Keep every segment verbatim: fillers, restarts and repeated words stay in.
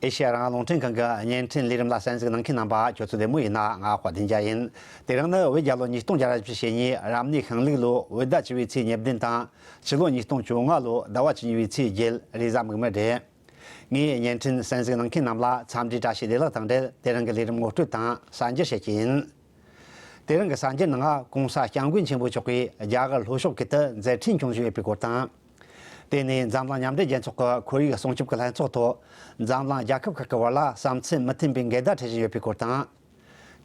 ཨེ་ཤེ་ཡ་རང་དབང་རླུང་འཕྲིན་ཁང་གི་བརྙན་འཕྲིན་ལས་རིམ་ལ་གསན་གཟིགས་གནང་མཁན་རྣམ་པ་ཁྱོད་ཚོ་བདེ་མོ་ཡིན་ན། ང་དཔལ་ལྡན་རྒྱལ་ཡིན། དེ་རིང་ནི་བོད་རྒྱལ་ལོ་ཉིས་སྟོང་བརྒྱ་ར་བཞི་བཅུ་ཞེ་གཉིས་རབ་གནས་ཤིང་ལུག་ལོ་བོད་ཟླ་བཅུ་བའི་ཚེས་ཉེར་བདུན་དང་ཕྱི་ལོ་ཉིས་སྟོང་བཅོ་ལྔ་ལོ་ཟླ་བ་བཅུ་གཉིས་པའི་ཚེས་བརྒྱད། རེས་གཟའ་མིག་དམར་རེད། ངས་བརྙན་འཕྲིན་གསན་གཟིགས་གནང་མཁན་རྣམས་ལ་འཚམས་འདྲིའི་བཀྲ་ཤིས་བདེ་ལེགས་དང་འབྲེལ། དེ་རིང་གི་ལས་རིམ་ངོ་སྤྲོད་དང་གསར་འགྱུར་བཤད་ཀྱི་ཡིན། དེ་རིང་གི་གསར་འགྱུར་ནང་། ྋགོང་ས་སྐྱབས་མགོན་ཆེན་པོ་མཆོག་གིས་རྒྱ་གར་ལྷོ་ཕྱོགས་ཁུལ་དུ་མཛད་འཕྲིན་སྐྱོང་བཞིན་ཡོད་པའི་སྐོར་དང་། དེ་ནས་འཛམ་གླིང་མཉམ་འབྲེལ་རྒྱལ་ཚོགས་ཀྱི་ཁོར་ཡུག་སྲུང་སྐྱོབ་ཀྱི་ལྷན་ཚོགས་ཐོག་འཛམ་གླིང་རྒྱལ་ཁབ་ཁག་གི་བར་ལ་བསམ་ཚུལ་མི་མཐུན་པའི་འགལ་ཟླ་འཕྲད་བཞིན་ཡོད་པའི་སྐོར་དང་།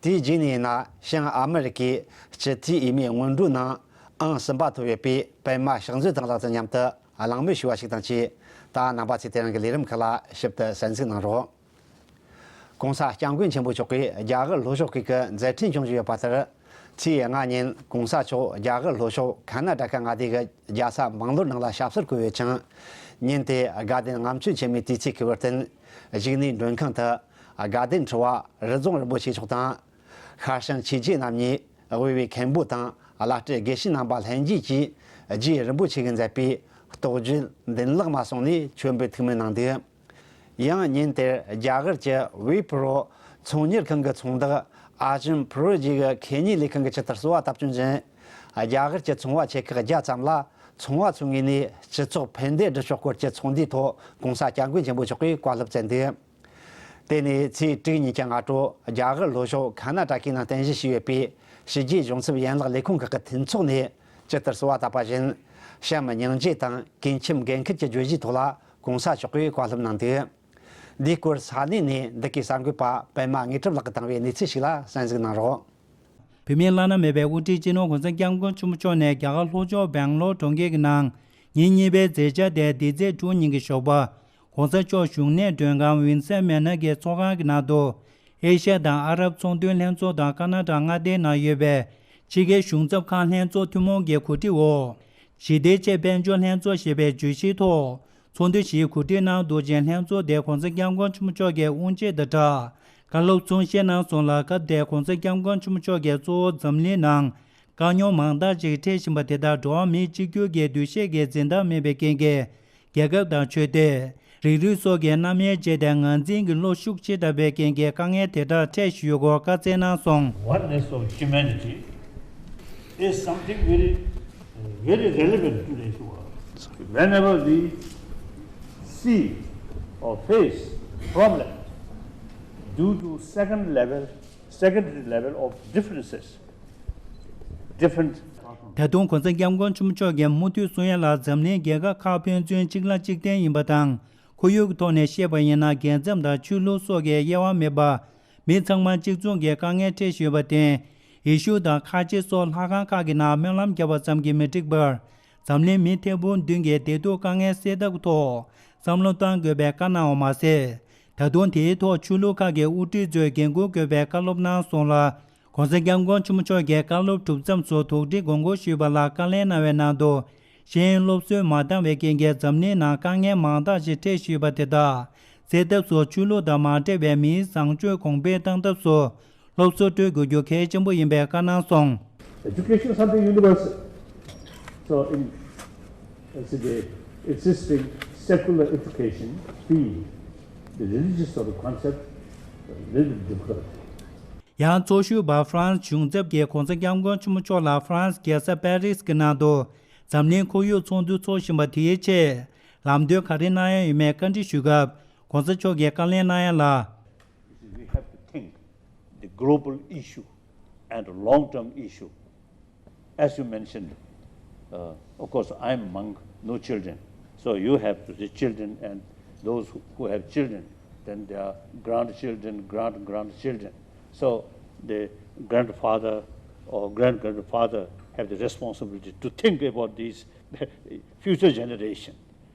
དེའི་རྗེས་ནས་ཡིན་ན། བྱང་ཨ་མི་རི་ཀའི་སྤྱི་འཐུས་འོས་མིའི་སྔོན་འགྲོའི་ནང་ཨང་གསུམ་པ་ཐོབ་ཡོད་པའི་པད་མ་ཕྱག་མཛོད་དང་ལགས་ཚོ་མཉམ་དུ་གླེང་མོལ་ཞུས་པ་ཞིག་དང་བཅས། ད་རྣམ་པ་ཚོས་དེ་རིང་གི་ལས་རིམ་ཁག་ལ་ཞིབ་ཏུ་གསན་གཟིགས་གནང་རོགས། ྋགོང་ས་སྐྱབས་མགོན་ཆེན་པོ་མཆོག་གིས་རྒྱ་གར་ལྷོ་ཕྱོགས་ཁུལ་གྱི་མཛད་འཕྲིན་སྐྱོང་བཞིན་ཡོད་པ་ལྟར། ཚེས་ལྔ་ཉིན་ྋགོང་ས་མཆོག་རྒྱ་གར་ལྷོ་ཕྱོགས་ཁ་ན་ཌ་ཀ་མངའ་སྡེ་གི་རྒྱལ་ས་སྦང་ལོར་ནང་ལ་ཞབས་སོར་བཀོད་ཡོད་ཅིང་། ཉིན་དེ་དགའ་ལྡན་ལྔ་མཆོད་ཆེན་མོའི་དུས་ཚིགས་ཁེལ་བར་བརྟེན། བཞུགས་གནས་མགྲོན་ཁང་དུ་དགའ་ལྡན་ཁྲི་པ་རི་རྫོང་རིན་པོ་ཆེ་མཆོག་དང་། ཤར་བྱང་ཆོས་རྗེ་རྣམ་གཉིས། དབུས་པའི་མཁན་པོ་དང་བླ་སྤྲུལ་དགེ་བཤེས་རྣམ་པ་ལྷན་རྒྱས་ཀྱིས་རྗེ་རིན་པོ་ཆེ་གིས་མཛད་པའི་རྟོགས་བརྗོད་མདུན་ལེགས་མ་སོང་ནས་མཆོད་འབུལ་ཐུགས་སྨོན་གནང་འདུག། ཡང་ཉིན་དེར་རྒྱ་གར་གྱི་ཝི་པྲོ་ཚོང་གཉེར་ཁང་གི་ཚོང་བདག་ཨར་ཇུན་པྲོ་ཇི་གི་ཁེ་གཉེར་ལས་ཁང་གི་ཇི་ལྟར་གསོལ་བ་བཏབ་སྐྱོང་བཞིན། རྒྱ་གར་གྱི་ཚོང་པ་ཆེ་ཁག་བརྒྱ་ཙམ་ལ་ཚོང་བ་ཚོའི་ངོས་ནས་སྤྱི་ཚོགས་ཕན་བདེ་སྒྲུབ་ཕྱོགས་སྐོར་གྱི་ཚོགས་འདུའི་ཐོག་ྋགོང་ས་སྐྱབས་མགོན་ཆེན་པོ་མཆོག་གིས་བཀའ་སློབ་སྩལ་འདུག། དེ་ནས་ཚེས་དྲུག་ཉིན་གྱི་སྔ་དྲོ་རྒྱ་གར་ལྷོ་ཕྱོགས་ཁ་ན་ཊ་ཀའི་ནང་རྟེན་གཞི་བྱས་ཡོད་པའི་ཕྱི་རྒྱལ་གཞུང་ཚབ་ཡན་ལག་ལས་ཁུངས་ཁག་གི་མཐུན་ཚོགས་ནས་ཇི་ལྟར་གསོལ་བ་བཏབ་པ་བཞིན། བྱམས་སྙིང་རྗེ་དང་ཀུན་ཁྱིམ་འགན་འཁུར་གྱི་བརྗོད་གཞིའི་ཐོག་ལ་ྋགོང་ས་མཆོག་གིས་བཀའ་སློབ་གནང་འདུག། འདིའི་སྐོར་ས་གནས་ནས་འདི་གའི་གསར་འགོད་པ་པད་མ་དངོས་གྲུབ་ལགས་ཀྱིས་བཏང་བའི་གནས་ཚུལ་ཞིག་ལ་གསན་གཟིགས་གནང་རོགས། བོད་མིའི་བླ་ན་མེད་པའི་དབུ་ཁྲིད་སྤྱི་ནོར་ྋགོང་ས་སྐྱབས་མགོན་ཆེན་པོ་མཆོག་ནས་རྒྱ་གར་ལྷོ་ཕྱོགས་སྦེང་ལོར་གྲོང་ཁྱེར་གྱི་ནང་ཉིན་གཉིས་པའི་མཛད་འཆར་དེ་འདི་ཚེས་དྲུག་ཉིན་གྱི་ཞོགས་པ། ྋགོང་ས་མཆོག་བཞུགས་གནས་མགྲོན་ཁང་ཝིན་སན་མེ་ནར་གྱི་ཚོགས་ཁང་གི་ནང་དུ། ཨེ་ཤ་ཡ་དང་ཨ་རབ་ཚོང་དོན་ལྷན་ཚོགས་དང་ཀ་ན་ཊ་མངའ་སྡེའི་ནང་ཡོད་པའི་ཕྱི་རྒྱལ་གཞུང་ཚབ་ཁང་ལྷན་ཚོགས་ཐུན་མོང་གི་གོ་སྒྲིག་འོག་ཞི་བདེ་ཆེད་དཔལ་འབྱོར་ལྷན་ཚོགས་ཞེས་པའི་བརྗོད་གཞིའི་ཐོག་ཚོགས་འདུ་ཞིག་གོ་སྒྲིག་གནང་འདུག་ཅིང་། ལྷན་ཚོགས་དེ་ྋགོང་ས་སྐྱབས་མགོན་ཆེན་པོ་མཆོག་གི་དབུ་འབྱེད་དང་སྦྲགས་བཀའ་སློབ་གསུང་བཤད་གནང་སོང་ལ། སྐབས་དེར་ྋགོང་ས་སྐྱབས་མགོན་ཆེན་པོ་མཆོག་གིས་གཙོ་བོ་འཛམ་གླིང་ནང་དཀའ་རྙོག་མང་དག་ཅིག་འཕྲད་བཞིན་པ་དེ་དག་འགྲོ་བ་མི་གཅིག་གྱུར་གྱི་འདུ་ཤེས་ཀྱི་འཛིན་སྟངས་མེད་པའི་རྐྱེན་གྱིས། རྒྱལ་ཁབ་དང་ཆོས་དད། རིགས་རུས་སོགས་ཀྱི་རྣམ་དབྱེ་བཅད་དེ་ངར་འཛིན་གྱི་བློ་ཤུགས་ཆེ་དྲགས་པའི་རྐྱེན་གྱིས་དཀའ་ངལ་དེ་དག་འཕྲད་བཞིན་ཡོད་སྐོར་བཀའ་སྩལ་གནང་སོང་། Oneness of humanity is something very, very relevant today to us. Whenever we see or face problems due to second level, secondary level of differences, different ད་དུང་ྋགོང་ས་སྐྱབས་མགོན་ཆེན་པོ་མཆོག་གིས་མུ་མཐུད་གསུང་ཡ་ལ། འཛམ་གླིང་རྒྱལ་ཁབ་ཁག་ཕན་ཚུན་གཅིག་ལ་གཅིག་བརྟེན་ཡིན་པ་དང་། ཁོར་ཡུག་གི་ཐོག་ནས་བཤད་པ་ཡིན་ན། རྒྱལ་མཚམས་དང་ཆོས་ལུགས་སོགས་ཀྱི་དབྱེ་བ་མེད་པར། མི་ཚང་མ་གཅིག་མཚུངས་ཀྱི་དཀའ་ངལ་འཕྲད་བཞིན་ཡོད་པར་བརྟེན། ཡེ་ཤུ་དང་ཁ་ཆེ་སོགས་ལྷ་ཁང་ཁག་གི་ནང་སྨོན་ལམ་བརྒྱབ་པ་ཙམ་གྱིས་མི་འགྲིག་པར། འཛམ་གླིང་མི་ཐེར་འབུམ་བདུན་གྱི་བདེ་སྡུག་དཀའ་ངལ་སེལ་ཐབས་ཀྱི་ཐོག་བསམ་བློ་གཏང་དགོས་པའི་བཀའ་གནང་བ་མ་ཟད། ད་དུང་དེའི་ཐོག་ཆོས་ལུགས་ཁག་གི་དབུ་ཁྲིད་ཚོས་འགན་འཁུར་དགོས་པའི་བཀའ་སློབ་གནང་སོང་ལ། ྋགོང་ས་སྐྱབས་མགོན་ཆེན་པོ་མཆོག་གིས་བཀའ་སློབ་གྲུབ་མཚམས་སུ་དོགས་འདྲི་དགོངས་སྐོར་ཞུས་པ་ལ། བཀའ་ལན་གནང་བའི་ནང་དུ། ཤེས་ཡོན་སློབ་གསོས་མ་འདང་བའི་རྐྱེན་གྱིས་འཛམ་གླིང་ནང་དཀའ་ངལ་མང་དག་ཅིག་འཕྲད་བཞིན་ཡོད་པ་དེ་དག་སེལ་ཐབས་སུ། ཆོས་ལུགས་དང་མ་འབྲེལ་བའི་མིའི་བཟང་སྤྱོད་གོང་འཕེལ་གཏང་ཐབས་སུ། སློབ་གསོ་སྤྲོད་དགོས་རྒྱུ་གལ་ཆེན་པོ་ཡིན་པའི་བཀའ་གནང་སོང་། Education is something universal. So in, in the existing secular education field, the religious sort of concept is a little bit difficult. ཡང་ཚོགས་ཞུགས་པ་ཧྥ་རན་སི་གཞུང་ཚབ་ཀྱིས་ྋགོང་ས་སྐྱབས་མགོན་ཆེན་པོ་མཆོག་ལ་ཧྥ་རན་སི་རྒྱལ་ས་པེ་རིས་ཀྱི་ནང་དུ་འཛམ་གླིང་ཁོར་ཡུག་ཚོགས་འདུ་འཚོགས་བཞིན་པ་དེའི་ཆེད་ལམ་སྟོན་ག་རེ་གནང་ཡ་ཡོད་མེད་བཀའ་འདྲི་ཞུས་སྐབས། ྋགོང་ས་མཆོག་གིས་བཀའ་ལན་གནང་ཡ་ལ། We have to think the global issue and long-term issue. As you mentioned, uh, of course, I'm among no children. So you have to, the children and those who, who have children, then their grandchildren, grand-grandchildren. So the grandfather or grand-grandfather have the responsibility to think about these future generation.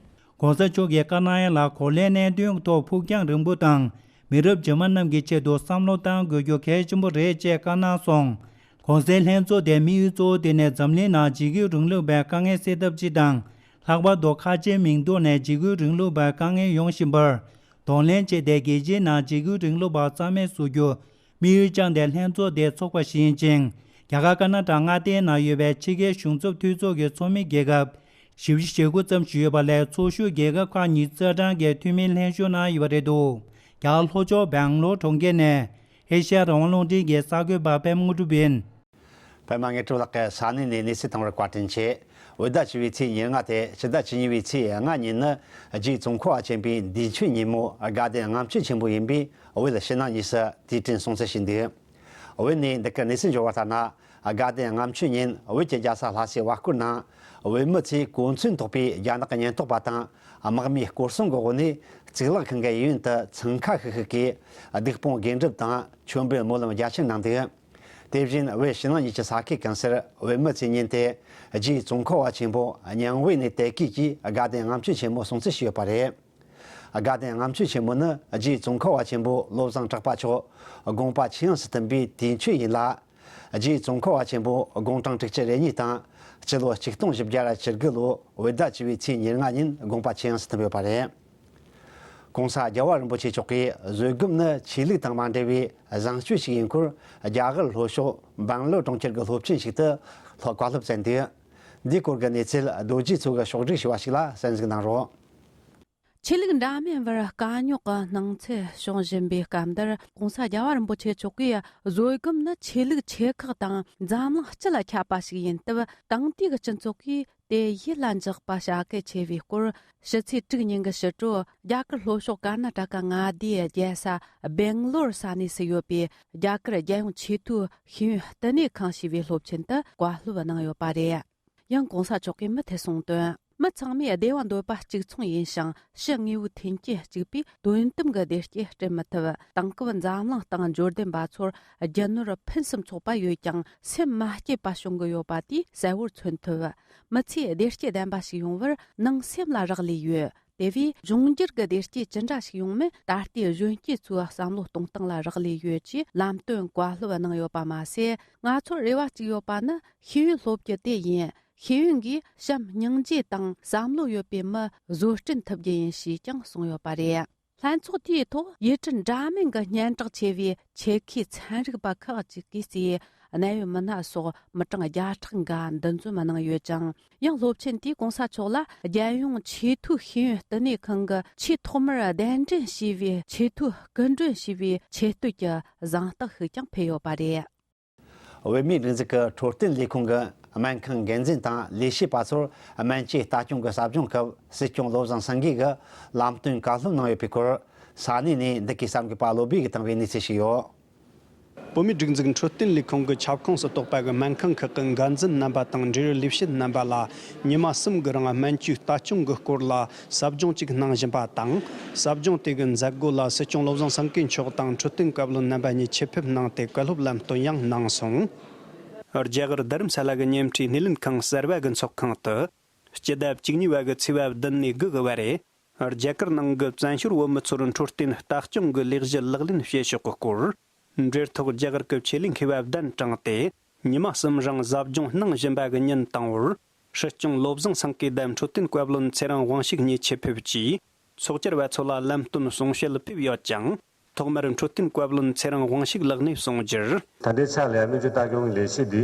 ྋགོང་ས་མཆོག་གིས་བཀའ་གནང་ཡ་ལ། གོ་ལའི་གནད་དོན་ཐོག་ཕུགས་རྒྱང་རིང་པོ་དང་། མི་རབས་རྗེས་མ་རྣམས་ཀྱི་ཆེད་དུ་བསམ་བློ་གཏང་དགོས་རྒྱུ་གལ་ཆེན་པོ་རེད་ཅེས་བཀའ་གནང་སོང་། གོང་གསལ་ལྷན་ཚོགས་དེའི་དམིགས་ཡུལ་གཙོ་བོ་དེ་ནི་འཛམ་གླིང་ནང་འཇིགས་སྐུལ་རིང་ལུགས་པའི་དཀའ་ངལ་སེལ་ཐབས་སྤྱི་དང་། ལྷག་པར་དུ་ཁ་ཆེའི་མིང་ཐོག་ནས་འཇིགས་སྐུལ་རིང་ལུགས་པའི་དཀའ་ངལ་ཡོང་བཞིན་པར་གདོང་ལེན་བྱས་ཏེ། རྒྱལ་སྤྱིའི་ནང་འཇིགས་སྐུལ་རིང་ལུགས་པ་རྩ་མེད་བཟོ་རྒྱུ་དམིགས་ཡུལ་བཅངས་ཏེ་ལྷན་ཚོགས་དེ་འཚོགས་པ་ཞིག་ཡིན་ཅིང་། རྒྱ་གར་ཀ་ན་ཊ་མངའ་སྡེའི་ནང་ཡོད་པའི་ཕྱི་རྒྱལ་གཞུང་ཚབ་འཐུས་ཚོགས་ཀྱི་ཚོགས་མི་རྒྱལ་ཁབ་བཞི་བཅུ་ཞེ་དགུ་ཙམ་ཞིག་ཡོད་པ་ལས། ཚོགས་ཞུགས་རྒྱལ་ཁབ་ཁག་ཉི་ཤུ་རྩ་གྲངས་ཀྱི་འཐུས་མིའི་ལྷན་ཞུགས་གནང་ཡོད་པ་རེད་འདུག། རྒྱ་གར་ལྷོ་ཕྱོགས་སྦེང་ལོར་གྲོང་ཁྱེར་ནས་ཨེ་ཤ་ཡ་རང་དབང་རླུང་འཕྲིན་གྱི་གསར་འགོད་པ་པད་མ་དངོས་གྲུབ་ཡིན། པད་མ་དངོས་གྲུབ་ལགས་ཀྱིས་ས་གནས་ནས་གནས་ཚུལ་བཏང་བར་བཀའ་དྲིན་ཆེ། འོད་ཟླ་བཅུ་པའི་ཚེས་ཉེར་ལྔ་སྟེ་ཕྱི་ཟླ་བཅུ་གཉིས་པའི་ཚེས་ལྔ་ཉིན་ནི་རྗེ་ཙོང་ཁ་པ་ཆེན་པོའི་འདས་མཆོད་ཉིན་མོ་དགའ་ལྡན་ལྔ་མཆོད་ཆེན་པོ་ཡིན་པས། བོད་ཕྱི་ནང་གཉིས་སུ་དུས་དྲན་སྲུང་བརྩི་བྱས་འདུག། བོད་ནས་འདི་གར་གནས་ཚུལ་འབྱོར་བ་ལྟར་ན། དགའ་ལྡན་ལྔ་མཆོད་ཉིན་བོད་ཀྱི་རྒྱལ་ས་ལྷ་སའི་བར་སྐོར་ནང་བོད་མི་ཚོས་གོ་མཚོན་ཐོགས་པའི་རྒྱ་ནག་གི་ཉེན་རྟོག་པ་དང་དམག་མིའི་སྐོར་སྲུང་གི་འོག་ནས་གཙུག་ལག་ཁང་གི་གཡས་གཡོན་དུ་འཚང་ཁ་ཤིག་ཤིག་གིས་སྡིག་སྤོང་དགེ་སྒྲུབ་དང་མཆོད་འབུལ་སྨོན་ལམ་རྒྱ་ཆེར་གནང་འདུག། དེ་བཞིན་བོད་ཕྱི་ནང་གཉིས་ཀྱི་ས་ཁུལ་གང་སར་བོད་མི་ཚོས་ཉིན་དེར་རྗེ་ཙོང་ཁ་པ་ཆེན་པོ་སྙིང་དབུས་ནས་དད་གུས་ཀྱིས་དགའ་ལྡན་ལྔ་མཆོད་ཆེན་མོ་སྲུང་བརྩི་བྱས་ཡོད་པ་རེད། དགའ་ལྡན་ལྔ་མཆོད་ཆེན་མོ་ནི་རྗེ་ཙོང་ཁ་པ་ཆེན་པོ་བློ་བཟང་གྲགས་པ་མཆོག་དགོངས་པ་ཇེ་ཡངས་སུ་ཐིམ་པའི་དུས་མཆོད་ཡིན་ལ། རྗེ་ཙོང་ཁ་པ་ཆེན་པོ་དགུང་གྲངས་དྲུག་ཅུ་རེ་གཉིས་དང་། སྤྱི་ལོ་ཆིག་སྟོང་བཞི་བརྒྱ་བཅུ་དགུ་ལོ་འོད་ཟླ་བཅུ་པའི་ཚེས་ཉེར་ལྔ་ཉིན་དགོངས་པ་ཇེ་ཡངས་སུ་ཐིམ་ཡོད་པ་རེད། ༸གོང་ས་རྒྱལ་བ་རིན་པོ་ཆེ་མཆོག་གིས་བཟོད་སྒོམ་ནི་ཆོས་ལུགས་དང་མ་འབྲེལ་བའི་བཟང་སྤྱོད་ཞིག་ཡིན་སྐོར། རྒྱ་གར་ལྷོ་ཕྱོགས་སྦང་ལོར་གྲོང་ཁྱེར་གྱི་སློབ་ཆེན་ཞིག་ཏུ་བཀའ་སློབ་སྩལ་འདུག། འདིའི་སྐོར་གྱི་གནས་ཚུལ་རྡོ་རྗེ་མཚོ་གིས་ཕྱོགས་སྒྲིག་ཞུས་པ་ཞིག་ལ་གསན་གཟིགས་གནང་རོགས། ཆོས་ལུགས་འདྲ་མིན་བར་དཀའ་རྙོག་གི་སྣང་ཚུལ་བྱུང་བཞིན་པའི་སྐབས་འདིར་༸གོང་ས་རྒྱལ་བ་རིན་པོ་ཆེ་མཆོག་གིས་བཟོད་སྒོམ་ནི་ཆོས་ལུགས་ཆེ་ཁག་དང་འཛམ་གླིང་སྤྱི་ལ་ཁྱབ་པ་ཞིག་ཡིན་སྟབས། དེང་དུས་ཀྱི་སྤྱི་ཚོགས་ཀྱིས་དེ་ཡིད་ལ་འཇགས་པ་བྱ་གལ་ཆེ་བའི་སྐོར། ཕྱི་ཚེས་དྲུག་ཉིན་གྱི་ཕྱི་དྲོ་རྒྱ་གར་ལྷོ་ཕྱོགས་ཀར་ན་ཊ་ཀ་མངའ་སྡེའི་རྒྱལ་ས་སྦེང་ལོར་ས་གནས་སུ་ཡོད་པའི་རྒྱ་གར་རྒྱལ་ཡོངས་ཆེས་མཐོའི་ཤེས་ཡོན་བསྟི་གནས་ཁང་ཞེས་པའི་སློབ་ཆེན་དུ་བཀའ་སློབ་གནང་ཡོད་པ་རེད། ཡང་༸གོང་ས་མཆོག་གིས་མུ་མཐུད་གསུངས་དོན། མི་ཚང་མས་བདེ་བ་འདོད་པ་གཅིག་མཚུངས་ཡིན་ཞིང་། ཕྱི་དངོས་པོའི་མཐུན་རྐྱེན་གཅིག་པས་དོན་དམ་གྱི་བདེ་སྐྱིད་སྤྲད་མི་ཐུབ། དེང་སྐབས་འཛམ་གླིང་སྟེང་འབྱོར་ལྡན་པ་ཚོར་རྒྱུ་ནོར་ཕུན་སུམ་ཚོགས་པ་ཡོད་ཀྱང་། སེམས་མ་སྐྱིད་པ་བྱུང་གི་ཡོད་པ་དེ་གསལ་བོར་མཚོན་ཐུབ། མི་ཚེ་བདེ་སྐྱིད་ལྡན་པ་ཞིག་ཡོང་བར་ནང་སེམས་ལ་རག་ལས་ཡོད། དེ་བས་འབྱུང་འགྱུར་གྱི་བདེ་སྐྱིད་ཅི་འདྲ་ཞིག་ཡོང་མིན་ད་ལྟའི་གཞོན་སྐྱེས་ཚོའི་བསམ་བློ་གཏོང་སྟངས་ལ་རག་ལས་ཡོད་ཅེས་ལམ་སྟོན་བཀའ་སློབ་གནང་ཡོད་པ་མ་ཟད། ང་ཚོར་རེ་བ་གཅིག་ཡོད་པ་ནི་ཤེས་ཡོན་སློབ་རྒྱུ་དེ་ཡིན། ཤེས་ཡོན་གྱིས་བྱམས་སྙིང་རྗེ་དང་བསམ་བློ་ཡོད་པའི་མི་བཟོ་སྐྲུན་ཐུབ་རྒྱུ་ཡིན་ཞེས་ཀྱང་གསུངས་ཡོད་པ་རེད། ལྷན་ཚོགས་དེའི་ཐོག་ཡུལ་གྲུ་འདྲ་མིན་གྱི་སྙན་གྲགས་ཆེ་བའི་ཆེད་མཁས་ཚན་རིག་པ་ཁག་ཅིག་གིས་གཙོས་གནད་ཡོད་མི་སྣ་སོགས་མི་གྲངས་བརྒྱ་ཕྲག་འགའ་འདུ་འཛོམས་གནང་ཡོད་ཅིང་། ཡང་སློབ་ཆེན་དེས་༸གོང་ས་མཆོག་ལ་རྒྱལ་ཡོངས་ཆེས་མཐོའི་ཤེས་ཡོན་བསྟི་གནས་ཁང་གི་ཆེས་ཐོག་མར་གདན་འདྲེན་བྱས་པའི་ཆེས་མཐོའི་སྐུ་མགྲོན་ཞེས་པའི་ཆེ་བསྟོད་ཀྱི་གཟེངས་རྟགས་ཤིག་ཀྱང་ཕུལ་ཡོད་པ་རེད། བོད་མིའི་སྒྲིག་འཛུགས་ཀྱི་འཕྲོད་བསྟེན་ལས་ཁུངས་ཀྱི་སྨན་ཁང་འགན་འཛིན་དང་ལས་བྱེད་པ་ཚོར་སྨན་བཅོས་ལྟ་སྐྱོང་གི་ཟབ་སྦྱོང་སྐབས་སྲིད་སྐྱོང་བློ་བཟང་སེང་གེ་གིས་ལམ་སྟོན་བཀའ་སློབ་གནང་ཡོད་པའི་སྐོར། ས་གནས་ནས་འདི་གའི་གསར་འགོད་པ་བློ་བྷེ་གིས་བཏང་བའི་གནས་ཚུལ་ཞིག་ཡོད། བོད་མིའི་སྒྲིག་འཛུགས་འཕྲོད་བསྟེན་ལས་ཁུངས་ཀྱི་ཁྱབ་ཁོངས་སུ་གཏོགས་པ་གི་སྨན་ཁང་ཁག་གི་འགན་འཛིན་རྣམ་པ་དང་འབྲེལ་ཡོད་ལས་བྱེད་རྣམ་པ་ལ་ཉི་མ་གསུམ་གྱི་རིང་སྨན་བཅོས་ལྟ་སྐྱོང་གི་སྐོར་ལ་ཟབ་སྦྱོང་ཅིག་གནང་བཞིན་པ་དང་། ཟབ་སྦྱོང་དེ་གི་མཛད་སྒོ་ལ་སྲིད་སྐྱོང་བློ་བཟང་སེང་གེ་མཆོག་དང་འཕྲོད་བསྟེན་བཀའ་བློན་རྣམ་པ་གཉིས་ཆེད་ཕེབས་གནང་སྟེ་བཀའ་སློབ་ལམ་སྟོན་ཡང་གནང་སོང་། རྒྱ་གར་རྡ་རམ་ས་ལ་གི་ཉེ་འཁྲིས་སྣེ་ལེན་ཁང་གསར་བ་གི་ཚོགས་ཁང་དུ། སྤྱི་ཟླ་བཅུ་གཉིས་པ་གི་ཚེས་པ་བདུན་ནས་དགུ་གི་བར། རྒྱ་གར་ནང་གི་བཙན་བྱོལ་བོད་མི་ཚོར་འཕྲོད་བསྟེན་ལྟ་སྐྱོང་གི་ལས་གཞི་ལག་ལེན་བྱེད་ཕྱོགས་ཀྱི་སྐོར། འབྲེལ་ཐོག་རྒྱ་གར་གྱི་ཆེད་ལས་མཁས་པ་གདན་དྲངས་ཏེ། ཉི་མ་གསུམ་རིང་ཟབ་སྦྱོང་གནང་བཞིན་པ་གི་ཉིན་དང་པོར། སྲིད་སྐྱོང་བློ་བཟང་སེང་གེ་དང་འཕྲོད་བསྟེན་བཀའ་བློན་ཚེ་རིང་དབང་ཕྱུག་གཉིས་ཆེད་ཕེབས་ཀྱིས། ཚོགས་བཅར་བ་ཚོ་ལ་ལམ་སྟོན་གསུང་བཤད་ཕེབས་ཡོད་ཅིང་། ཐོག་མར་འཕྲོད་བསྟེན་བཀའ་བློན་ཚེ་རིང་དབང་ཕྱུག་ལགས་ནས་གསུངས་རྒྱུར། ད་ལྟའི་ཆ་ལ་ཡང་སྨན་བཅོས་ལྟ་སྐྱོང་གི་ལས་གཞི་འདི་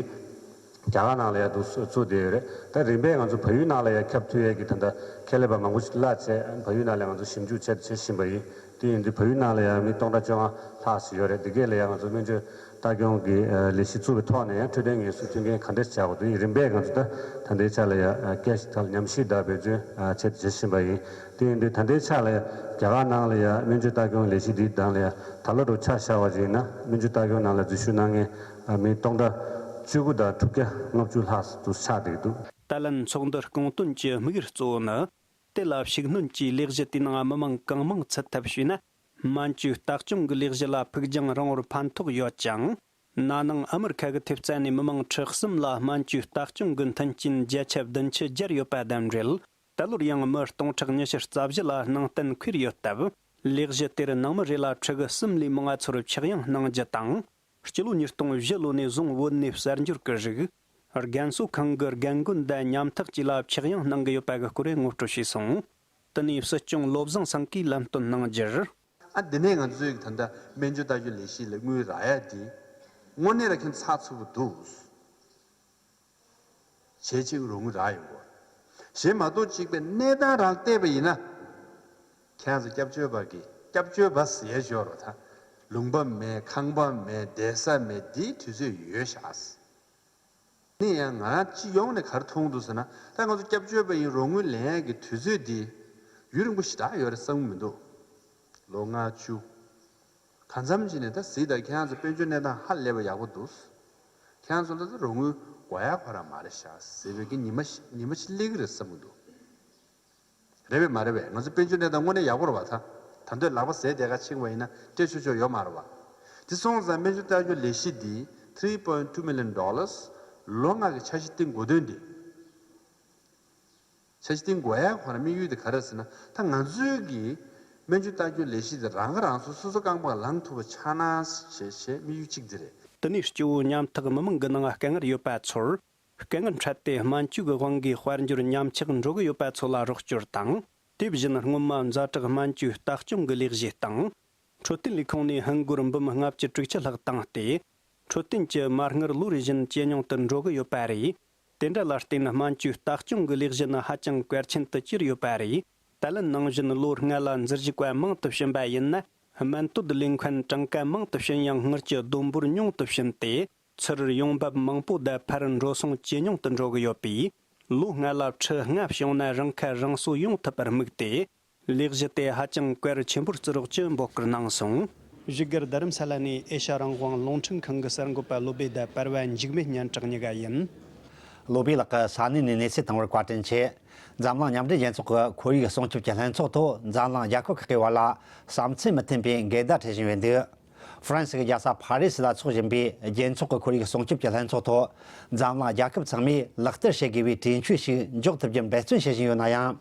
རྒྱ་གར་ནང་ལ་ཡང་འདུག་སེ་བཙུགས་བསྡད་ཡོད་རེད། ད་རིམ་པས་ང་ཚོ་བལ་ཡུལ་ནང་ལ་ཡང་ཁྱབ་ཐུབ་ཡས་ཀྱི་ད་ལྟ་ཁྱད་ལས་པ་མང་པོ་ཞིག་གླ་བྱས་བལ་ཡུལ་ནང་ལ་ང་ཚོ་ཞིབ་འཇུག་བྱས་བྱེད་བཞིན་པ་ཡིན། དེ་ཡིན་དུས་བལ་ཡུལ་ནང་ལ་ཡང་མི་སྟོང་ཕྲག་བཅོ་ལྔ་ལྷག་ཙམ་ཡོད་རེད། འདི་གས་ལ་ཡང་ང་ཚོ་སྨན་བཅོས་ལྟ་སྐྱོང་གི་ལས་གཞི་བཙུགས་པའི་ཐོག་ནས་ཡང་འཕྲོད་བསྟེན་ངལ་གསོའི་མཐུན་རྐྱེན་ག་འདྲས་བྱ་དགོས་དེ་རིམ་པས་ང་ཚོ་ད་ད་ལྟའི་ཆ་ལ་ཡང་སྐད་ཆ་ཐག་ཉམས་ཞིབ་དང་འབད་བརྩོན་བྱས་བྱེད་བཞིན་པ་ཡིན། དེ་ཡིན་དུས་ད་ལྟའི་ཆ་ལ་རྒྱ་གར་ནང་ལ་ཡང་སྨན་བཅོས་ལྟ་སྐྱོང་ལས་གཞི་འདིའི་སྒང་ལ་ཡང་ད་ལོ་རུ་ཆ་བཞག་པ་ཡིན་ན་སྨན་བཅོས་ལྟ་སྐྱོང་ནང་ལ་འཛུལ་ཞུགས་གནང་མཁན་མི་སྟོང་ཕྲག་བཅུ་དགུ་དང་དྲུག་བརྒྱ་ལྔ་བཅུ་ལྷག་ཙམ་ཆགས་བསྡད་འདུག། ད་ལན་ཚོགས་འདུ་སྐོང་དོན་གྱི་དམིགས་ཡུལ་གཙོ་བོ་ནི། དེ་ལ་ཤུགས་སྣོན་གྱིས་ལས་གཞི་དེའི་ནང་མི་མང་གང་མང་ཚུད་ཐབས་བྱས་ན། སྨན་བཅོས་ལྟ་སྐྱོང་གི་ལས་གཞི་ལ་ཕུགས་རྒྱང་རིང་བོར་ཕན་ཐོགས་ཡོད་ཅིང་། ན་ནིང་ཨ་མི་རི་ཁ་གི་ཐེབས་རྩ་ནས་མི་མང་ཁྲི་གསུམ་ལ་སྨན་བཅོས་ལྟ་སྐྱོང་གི་མཐུན་རྐྱེན་བརྒྱ་ཆ་བདུན་ཅུ་སྦྱར་ཡོད་པ་དང་འབྲེལ། ད་ལོར་ཡང་མི་སྟོང་ཕྲག་ཉི་ཤུ་རྩ་བཞི་ལ་ནང་བསྟན་ཁེལ་ཡོད་སྟབས། ལས་གཞི་དེར་ནང་མི་རེ་ལ་ཕྲུ་གུ་གསུམ་ལས་མང་བ་ཚོར་ཆག་ཡང་གནང་རྒྱུ་དང་། སྤྱི་ལོ་ཉིས་སྟོང་བཞི་ལོ་ནས་བཟུང་བོད་ནས་གསར་འབྱོར་གྱི་རིགས། རྒན་གསོ་ཁང་གི་རྒན་རྒོན་དང་ཉམ་ཐག་བཅས་ལ་ཆག་ཡང་གནང་གི་ཡོད་པ་གི་སྐོར་ངོ་སྤྲོད་བྱས་སོང་། དེ་ནས་སྲིད་སྐྱོང་བློ་བཟང་སེང་གེས་ལམ་སྟོན་གནང་རྒྱུར། ཨ་འདི་ནས་ང་ཚོས་ད་ལྟ་སྨན་བཅོས་ལྟ་སྐྱོང་ལས་གཞི་ལ་དངུལ་རག་ཡ་འདི་དངོས་གནས་ལ་ཁྱོན་ཚགས་ཚུད་པོ་འདུག། བྱེད་ཆེད་རོགས་དངུལ་རག་ཡོང་གོ། གཞན་མ་གཏོགས་གཅིག་པའི་གནས་སྟངས་རང་བལྟས་པ་ཡིན་ན། ཁྱེད་ཚོ་སྐྱབས་བཅོལ་བ་གི་ སྐྱབས་བཅོལ་བ་ཟེར་ཡས་ཡོད་རེད་ད། ལུང་པ་མེད། ཁང་པ་མེད། བསྡད་ས་མེད། འདིའི་དུས་ཚོད་ཡོལ་བཞག་ཟེར། ནི་ཡང་ང་སྤྱི་ཡོངས་ནས་ག་རེ་མཐོང་འདུག་ཟེར་ན། ད་ང་ཚོ་སྐྱབས་བཅོལ་བ་ཡིན། རོགས་དངུལ་ལེན་ཡས་ཀྱི་དུས་ཚོད་འདི་ཡུན་རིང་པོ་ཞེ་དྲག་ཡོད་རེད་བསམ་གྱི་མི་འདུག་ལོ་ལྔ་བཅུ། གང་འཚམ་ཅིག་ནས་ད་གཟིགས་དང་། ཁྱེད་རང་ཚོ་དཔལ་འབྱོར་གནས་སྟངས་ཧ་ལས་པ་ཡག་པོ་འདུག་ཁྱེད་རང་ཚོ་ལ་ད་རོགས་དངུལ་དགོས་ཡ་ཁོ་རང་མ་རེད་ཤག་ཟེར་བའི་གི་ཉི་མ་ཉི་མ་ཞིག་སླེབས་ཀྱི་རེད་བསམ་གྱི་འདུག་རེད་པས་མ་རེད་པས། ང་ཚོ་དཔལ་འབྱོར་གནས་སྟངས་དངོས་གནས་ཡག་པོ་རེད་པ། ད་ད་འདོད་ལག་པ་ཟས་བསྡད་ག་ཕྱིན་པ་ཡིན་ན་སྤྲད་ཆོག་ཆོག་ཡོད་མ་རེད་པ། དེ་སོང་ཙང་སྨན་བཅོས་བརྟག་དཔྱད་ལས་གཞི་འདི་three point two million dollars ལོ་ལྔ་གི་འཆར་གཞི་བཏིང་དགོས་དོན་འདི། འཆར་གཞི་བཏིང་དགོས་ཡ་ཁོ་རང་དམིགས་ཡུལ་དེ་ག་རེ་ཟེར་ན། ད་ང་ཚོའི་གི་སྨན་བཅོས་བརྟག་དཔྱད་ལས་གཞི་དེ་རང་ཁ་རང་གསོ་སོ་སོ་རྐང་པ་ལངས་ཐུབ་པ་ཆགས་ན་ཞེས་བྱས་དམིགས་ཡུལ་གཅིག་དེ་རེད། དེ་ནས་སྤྱི་བོ་ཉམ་ཐག་མི་མང་གི་ནང་དཀའ་ངལ་ཡོད་པ་ཚོར་དཀའ་ངལ་འཕྲད་དེ་སྨན་བཅོས་ཀྱི་དབང་གིས་དཔལ་འབྱོར་ཉམས་ཆག་འགྲོ་གི་ཡོད་པ་ཚོ་ལ་རོགས་སྐྱོར་དང་། དེ་བཞིན་སྔོན་མ་ཛ་དྲག་སྨན་བཅོས་ལྟ་སྐྱོང་གི་ལས་གཞི་དང་། འཕྲོད་བསྟེན་ལས་ཁུངས་ནས་ཧིན་སྒོར་འབུམ་ལྔ་བཅུ་དྲུག་ཅུ་ལྷག་བཏང་སྟེ། འཕྲོད་བསྟེན་གྱི་མ་དངུལ་ལོ་རེ་བཞིན་ཇེ་ཉུང་དུ་འགྲོ་གི་ཡོད་པ་རེད། དེ་འདྲ་ལ་བརྟེན་སྨན་བཅོས་ལྟ་སྐྱོང་གི་ལས་གཞི་ནི་ཧ་ཅང་གལ་ཆེན་དུ་གྱུར་ཡོད་པ་རེད། ད་ལན་ནང་བཞིན་ལོ་ལྔ་ལ་འཛུལ་ཞུགས་པ་མང་དུ་ཕྱིན་པ་ཡིན་ན། སྨན་དོན་ལས་མཁན་གྲངས་ཀ་མང་དུ་ཕྱིན་ཡང་དངུལ་གྱི་བསྡོམས་འབོར་ཉུང་དུ་ཕྱིན་ཏེ། ཚུར་ཡོང་འབབ་མང་པོ་དང་ཕར་འགྲོ་སོང་ཇེ་ཉུང་དུ་འགྲོ་གི་ཡོད་པས། ལོ་ལྔ་ལ་ཁྲི་ལྔ་བྱུང་ན་རང་ཁ་རང་གསོ་ཡོང་ཐུབ་པར་དམིགས་ཏེ། ལས་གཞི་དེ་ཧ་ཅང་གལ་ཆེན་པོར་བརྩི་རོགས་ཀྱི་འབོད་སྐུལ་གནང་སོང་། བཞུགས་སྒར་རྡ་རམ་ས་ལ་ནས་ཨེ་ཤ་རང་དབང་རླུང་འཕྲིན་ཁང་གི་གསར་འགོད་པ་བློ་བྷེ་དང་པར་བ་འཇིགས་མེད་སྙན་གྲགས་གཉིས་ཀ་ཡིན། བློ་བྷེ་ལགས་ཀྱིས་ས་གནས་ནས་གནས་ཚུལ་བཏང་བར་བཀའ་དྲིན་ཆེ། འཛམ་གླིང་མཉམ་འབྲེལ་རྒྱལ་ཚོགས་ཀྱི་ཁོར་ཡུག་སྲུང་སྐྱོབ་ཀྱི་ལྷན་ཚོགས་ཐོག་འཛམ་གླིང་རྒྱལ་ཁབ་ཁག་གི་བར་ལ་བསམ་ཚུལ་མི་མཐུན་པའི་འགལ་ཟླ་འཕྲད་བཞིན་ཡོད་འདུག་ཧྥ་རན་སི་གི་རྒྱལ་ས་ཕ་རི་སི་ལ་འཚོགས་བཞིན་པའི་རྒྱལ་ཚོགས་ཀྱི་ཁོར་ཡུག་སྲུང་སྐྱོབ་ཀྱི་ལྷན་ཚོགས་ཐོག་འཛམ་གླིང་རྒྱལ་ཁབ་ཚང་མས་ལག་བསྟར་བྱེད་དགོས་པའི་གྲོས་ཆོད་ཞིག་འཇོག་ཐུབ་རྒྱུར་འབད་བརྩོན་བྱེད་བཞིན་ཡོད་ན་ཡང་།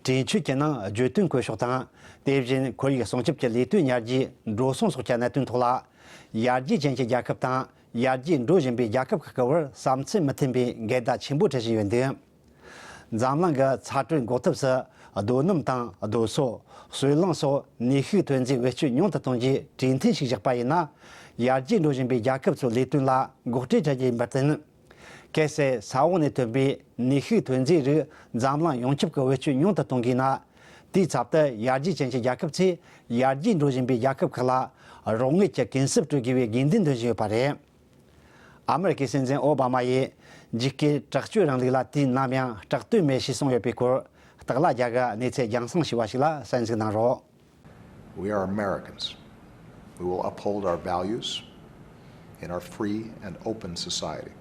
གྲོས་ཆོད་ཀྱི་ནང་བརྗོད་དོན་བཀོད་ཤོག་དང་། དེ་བཞིན་ཁོར་ཡུག་སྲུང་སྐྱོབ་ཀྱི་ལས་དོན་ཡར་རྒྱས་འགྲོ་སོང་སོགས་ཀྱི་གནད་དོན་ཐོག་ལ། ཡར་རྒྱས་ཅན་གྱི་རྒྱལ་ཁབ་དང་ཡར་རྒྱས་འགྲོ་བཞིན་པའི་རྒྱལ་ཁབ་ཁག་གི་བར་བསམ་ཚུལ་མི་མཐུན་པའི་འགལ་ཟླ་ཆེན་པོ་འཕྲད་བཞིན་ཡོད་འདུག་འཛམ་གླིང་གི་ཚ་དྲོད་འགོག་ཐབས་སུ་རྡོ་སྣུམ་དང་རྡོ་སོལ། སོལ་རླངས་སོགས་ནུས་ཤུགས་ཐོན་རྫས་བེད་སྤྱོད་ཉུང་དུ་གཏོང་རྒྱུའི་གྲོས་མཐུན་ཞིག་བཞག་པ་ཡིན་ན། ཡར་རྒྱས་འགྲོ་བཞིན་པའི་རྒྱལ་ཁབ་ཚོའི་ལས་དོན་ལ་འགོག་རྐྱེན་བྱ་རྒྱུ་ཡིན་པར་བརྟེན། གལ་སྲིད་ས་འོག་ནས་ཐོན་པའི་ནུས་ཤུགས་ཐོན་རྫས་རིགས་འཛམ་གླིང་ཡོངས་ཁྱབ་ཀྱིས་བེད་སྤྱོད་ཉུང་དུ་གཏོང་དགོས་ན། དེའི་ཚབ་ཏུ་ཡར་རྒྱས་ཅན་གྱི་རྒྱལ་ཁབ་ཚོས་ཡར་རྒྱས་འགྲོ་བཞིན་པའི་རྒྱལ་ཁབ་ཁག་ལ་རོགས་དངུལ་གྱི་གུན་གསབ་སྤྲོད་དགོས་པའི་དགོས་འདུན་འདོན་བཞིན་ཡོད་པ་རེད། ཨ་མེ་རི་ཁའི་སྲིད་འཛིན་ཨོ་བྷ་མ་ཡིས་འཇིགས་སྐུལ་དྲག་སྤྱོད་རིང་ལུགས་ལ་དུས་ནམ་ཡང་སྐྲག་དོན་མེད་ཞེས་གསུངས་ཡོད་པའི་སྐོར། སྟག་ལྷ་རྒྱལ་གྱིས་གནས་ཚུལ་རྒྱང་སྲིང་ཞུས་པ་ཞིག་ལ་གསན་གཟིགས་གནང་རོགས། We are Americans. We will uphold our values in our free and open society.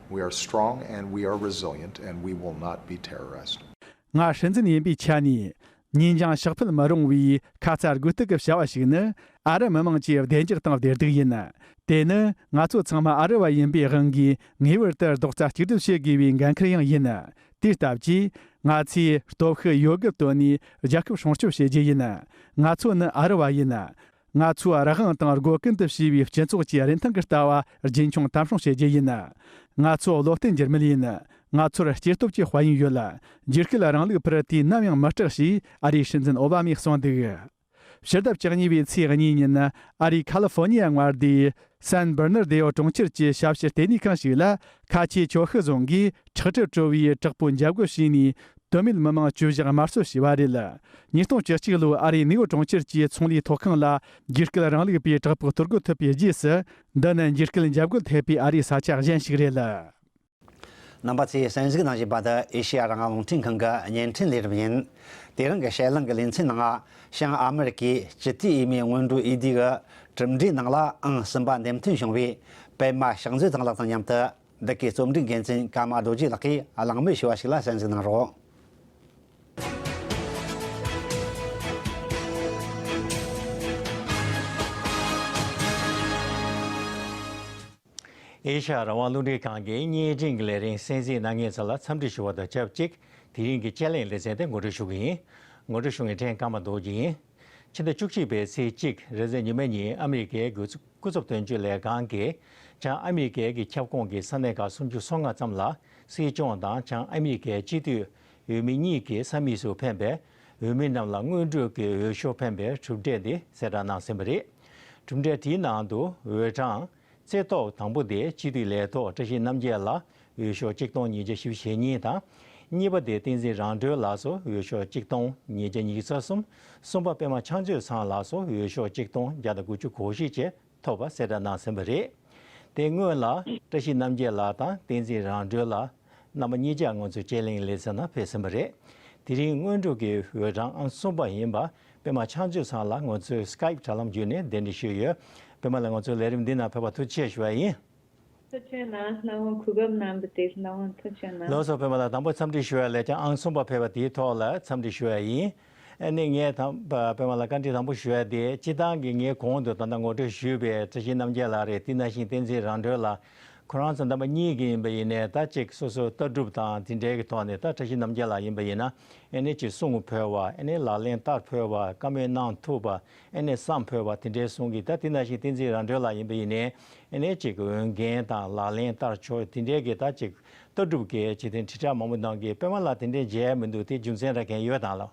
We are strong and we are resilient and we will not be terrorized. ང་སྲིད་འཛིན་ཡིན་པའི་ཆ་ནས། ཉིན་འགྱངས་ཕྱག་ཕུལ་མི་རུང་བའི་ཁ་ཚ་དགོས་གཏུག་གི་བྱ་བ་ཞིག་ནི། ཨ་རི་མི་མང་གི་བདེ་འཇགས་དང་བདེ་སྡུག་ཡིན། དེ་ནི་ང་ཚོ་ཚང་མ་ཨ་རི་བ་ཡིན་པའི་དབང་གིས་ངེས་པར་དུ་རྡོག་རྩ་གཅིག་སྒྲིལ་བྱེད་དགོས་པའི་འགན་ཁུར་ཡང་ཡིན། དེའི་སྟབས་ཀྱིས། ང་ཚོས་སྟོབས་ཤུགས་ཡོད་དགུ་བཏོན་ནས་རྒྱལ་ཁབ་སྲུང་སྐྱོབ་བྱེད་རྒྱུ་ཡིན། ང་ཚོ་ནི་ཨ་རི་བ་ཡིན། ང་ཚོའི་རང་དབང་དང་སྒོ་ཀུན་ཏུ་ཕྱེ་བའི་སྤྱི་ཚོགས་ཀྱི་རིན་ཐང་གི་ལྟ་བ་རྒྱུན་འཁྱོངས་དམ་སྲུང་བྱེད་རྒྱུ་ཡིན། ང་ཚོ་བློ་བརྟན་འགྱུར་མེད་ཡིན། ང་ཚོར་སྐྱེ་སྟོབས་ཀྱི་དཔལ་ཡོན་ཡོད། འཇིགས་སྐུལ་རིང་ལུགས་ཕར་དུས་ནམ་ཡང་མི་སྐྲག་ཞེས་ཨ་རིའི་སྲིད་འཛིན་ཨོ་བྷ་མས་གསུངས་འདུག་ཕྱི་ཟླ་བཅུ་གཉིས་པའི་ཚེས་གཉིས་ཉིན། ཨ་རིའི་ཁ་ལི་ཧྥོ་ནི་ཡ་མངའ་སྡེའི་སན་བར་ནར་དེ་ཡོ་གྲོང་ཁྱེར་གྱི་ཞབས་ཞུ་ལྟེ་གནས་ཁང་ཞིག་ལ། ཁ་ཆེ་ཆོ་ཤི་རྫོང་གིས་ཁྲག་དྲི་བྲོ་བའི་དྲག་པོའི་འཇབ་རྒོལ་བྱས་ནས། དོན་མེད་མི་མང་བཅུ་བཞི་དམར་གསོད་བྱས་པ་རེད། ཉིས་སྟོང་བཅུ་གཅིག་ལོའི་ཨ་རིའི་ནེའུ་ཡོག་གྲོང་ཁྱེར་གྱི་ཚོང་ལས་ཐོག་ཁང་ལ། འཇིགས་སྐུལ་རིང་ལུགས་པས་དྲག་པོ་གཏོར་རྒོལ་ཐེབས་པའི་རྗེས་སུ། འདི་ནི་འཇིགས་སྐུལ་འཇབ་རྒོལ་ཐེབས་པའི་ཨ་རིའི་ས་ཆ་གཞན་ཞིག་རེད། རྣམ་པ་ཚོས་གསན་གཟིགས་གནང་བཞིན་པ་དེ་ཨེ་ཤེ་ཡ་རང་དབང་རླུང་འཕྲིན་ཁང་གི་བརྙན་འཕྲིན་ལས་རིམ་ཡིན། དེ་རིང་གི་དཔྱད་གླེང་གི་ལེ་ཚན་ནང་། བྱང་ཨ་མེ་རི་ཀའི་སྤྱི་འཐུས་འོས་མི་སྔོན་འགྲོ་འོས་བསྡུ་གི་གྲུབ་འབྲས་ནང་ལ་ཨང་གསུམ་པ་འདེམས་ཐོན་བྱུང་བའི་པད་མ་ཞག་མཛོད་དང་ལགས་དང་མཉམ་དུ། འདི་གའི་རྩོམ་སྒྲིག་འགན་འཛིན་ཀརྨ་རྡོ་རྗེ་ལགས་ཀྱིས་གླེང་མོལ་ཞུ་བ་ཞིག་ལ་གསན་གཟིགས་གནང་རོགས། ཨེ་ཤ་ཡ་རང་དབང་རླུང་འཕྲིན་ཁང་གི་བརྙན་འཕྲིན་གྱི་ལས་རིམ་གསན་གཟིགས་གནང་མཁན་ཚོ་ལ་འཚམས་འདྲི་ཞུ་བ་དང་ཆབས་ཅིག་དེ་རིང་གི་དཔྱད་གླེང་ལེ་ཚན་དེ་ངོ་སྤྲོད་ཞུ་གི་ཡིན། ངོ་སྤྲོད་ཞུ་མཁན་ཕྲན་ཀརྨ་རྡོ་རྗེ་ཡིན། ཕྱི་ཟླ་བཅུ་གཅིག་པའི་ཚེས་གཅིག་རེས་གཟའ་ཉི་མ་ཉིན་ཨ་མི་རི་ཀའི་སྐུ་ཚབ་དོན་གཅོད་ལས་ཁང་གིས་བྱང་ཨ་མི་རི་ཀའི་གི་ཁྱབ་ཁོངས་ཀྱི་ས་གནས་ཁག་སུམ་ཅུ་སོ་ལྔ་ཙམ་ལ་སྲིད་སྐྱོང་དང་བྱང་ཨ་མི་རི་ཀའི་སྤྱི་འཐུས་འོས་མི་གཉིས་ཀྱི་ས་མིག་སུ་ཕན་པའི་འོས་མི་རྣམས་ལ་སྔོན་འགྲོའི་གི་འོས་ཤོག་འཕེན་པའི་གྲུབ་འབྲས་དེ་གསལ་བསྒྲགས་གནང་ཟིན་པ་རེད། གྲུབ་འབྲས་དེའི་ནང་དུ་འོས་གྲངས་རྩེ་ཐོག་དང་པོ་དེ་སྤྱི་འཐུས་ལས་ཐོག་བཀྲ་ཤིས་རྣམ་རྒྱལ་ལ་འོས་ཤོག་གཅིག་སྟོང་ཉིས་བརྒྱ་བཞི་བཅུ་ཞེ་གཉིས་དང་ གཉིས་པ་དེ་བསྟན་འཛིན་རང་གྲོལ་ལགས་སུ་འོས་ཤོག་གཅིག་སྟོང་ཉིས་བརྒྱ་ཉི་ཤུ་རྩ་གསུམ། གསུམ་པ་པད་མ་ཕྱག་མཛོད་ཚང་ལགས་སུ་འོས་ཤོག་གཅིག་སྟོང་བརྒྱ་དང་དགུ་བཅུ་གོ་བཞི་བཅས་ཐོབ་པ་གསལ་བསྒྲགས་གནང་ཟིན་པ་རེད། དེ་སྔོན་ལ་བཀྲ་ཤིས་རྣམ་རྒྱལ་ལགས་དང་བསྟན་འཛིན་རང་གྲོལ་ལགས་རྣམ་པ་གཉིས་ཆ་ང་ཚོ་དཔྱད་གླེང་ལེ་ཚན་ནང་ཕེབས་ཟིན་པ་རེད། དེ་རིང་སྔོན་འགྲོ་གི་འོས་གྲངས་ཨང་གསུམ་པ་ཡིན་པ་པད་མ་ཕྱག་མཛོད་ཚང་ལ་ང་ཚོས་Skype་དྲ་ལམ་བརྒྱུད་ནས་གདན་འདྲེན་ཞུས་ཡོད། པད་མ་ལགས་ང་ཚོའི་ལས་རིམ་འདི་ནང་ཕེབས་པར་ཐུགས་རྗེ་ཆེ་ཞུ་བ་ཡིན། ཐུགས་རྗེ་གནང་། ལགས་འོང་། གོ་སྐབས་གནང་བ་དེ་ལགས་འོང་། ཐུགས་རྗེ་གནང་། ལགས་སོ། པད་མ་ལགས་དང་པོ་འཚམས་འདྲི་ཞུ་བ་ལས་ཀྱང་ཨང་གསུམ་པ་ཕེབས་པ་དེའི་ཐོག་ལ་འཚམས་འདྲི་ཞུ་བ་ཡིན། ཨ་ནི་ངས་དང་པད་མ་ལགས་བཀའ་འདྲི་དང་པོ་ཞུ་བ་དེ་སྤྱིར་བཏང་གི་ངས་གོང་དུ་ད་ལྟ་ངོ་སྤྲོད་ཞུས་པའི་བཀྲ་ཤིས་རྣམ་རྒྱལ་ལགས་རེད། དེ་ནང་བཞིན་བསྟན་འཛིན་རང་གྲོལ་ལགས་ཁོ་རང་ཚོ་རྣམ་པ་གཉིས་ཀྱི་ཡིན་པ་ཡིན་ནའི་ད་ཅིག་སོ་སོའི་ལྟ་གྲུབ་དང་དེ་འདྲའི་གི་ཐོག་ནས་ད་བཀྲ་ཤིས་རྣམ་རྒྱལ་ལགས་ཡིན་པ་ཡིན་ན་ཨ་ནི་ཅིག་གསུང་ཕོད་པ་ཨ་ནི་ལག་ལེན་བསྟར་ཕོད་པ་བཀའ་མོལ་གནང་ཐུབ་པ་ཨ་ནི་བསམ་ཕོད་པ་དེ་འདྲའི་གསུང་གི། ད་དེ་ནང་བཞིན་བསྟན་འཛིན་རང་གྲོལ་ལགས་ཡིན་པ་ཡིན་ནའི། ཨ་ནི་ཅིག་འོས་འགན་དང་ལག་ལེན་བསྟར་ཕྱོགས་དེ་འདྲའི་གི་ད་ཅིག་ལྟ་གྲུབ་ཀྱི་ཅིག་དེ་དྲིལ་བསྒྲགས་མང་པོ་གནང་གི། པད་མ་ལགས་དེ་འདྲའི་མཇལ་མི་འདུག་དེ་རྒྱུ་མཚན་ར་མཁན་ཡོད་དང་ལགས།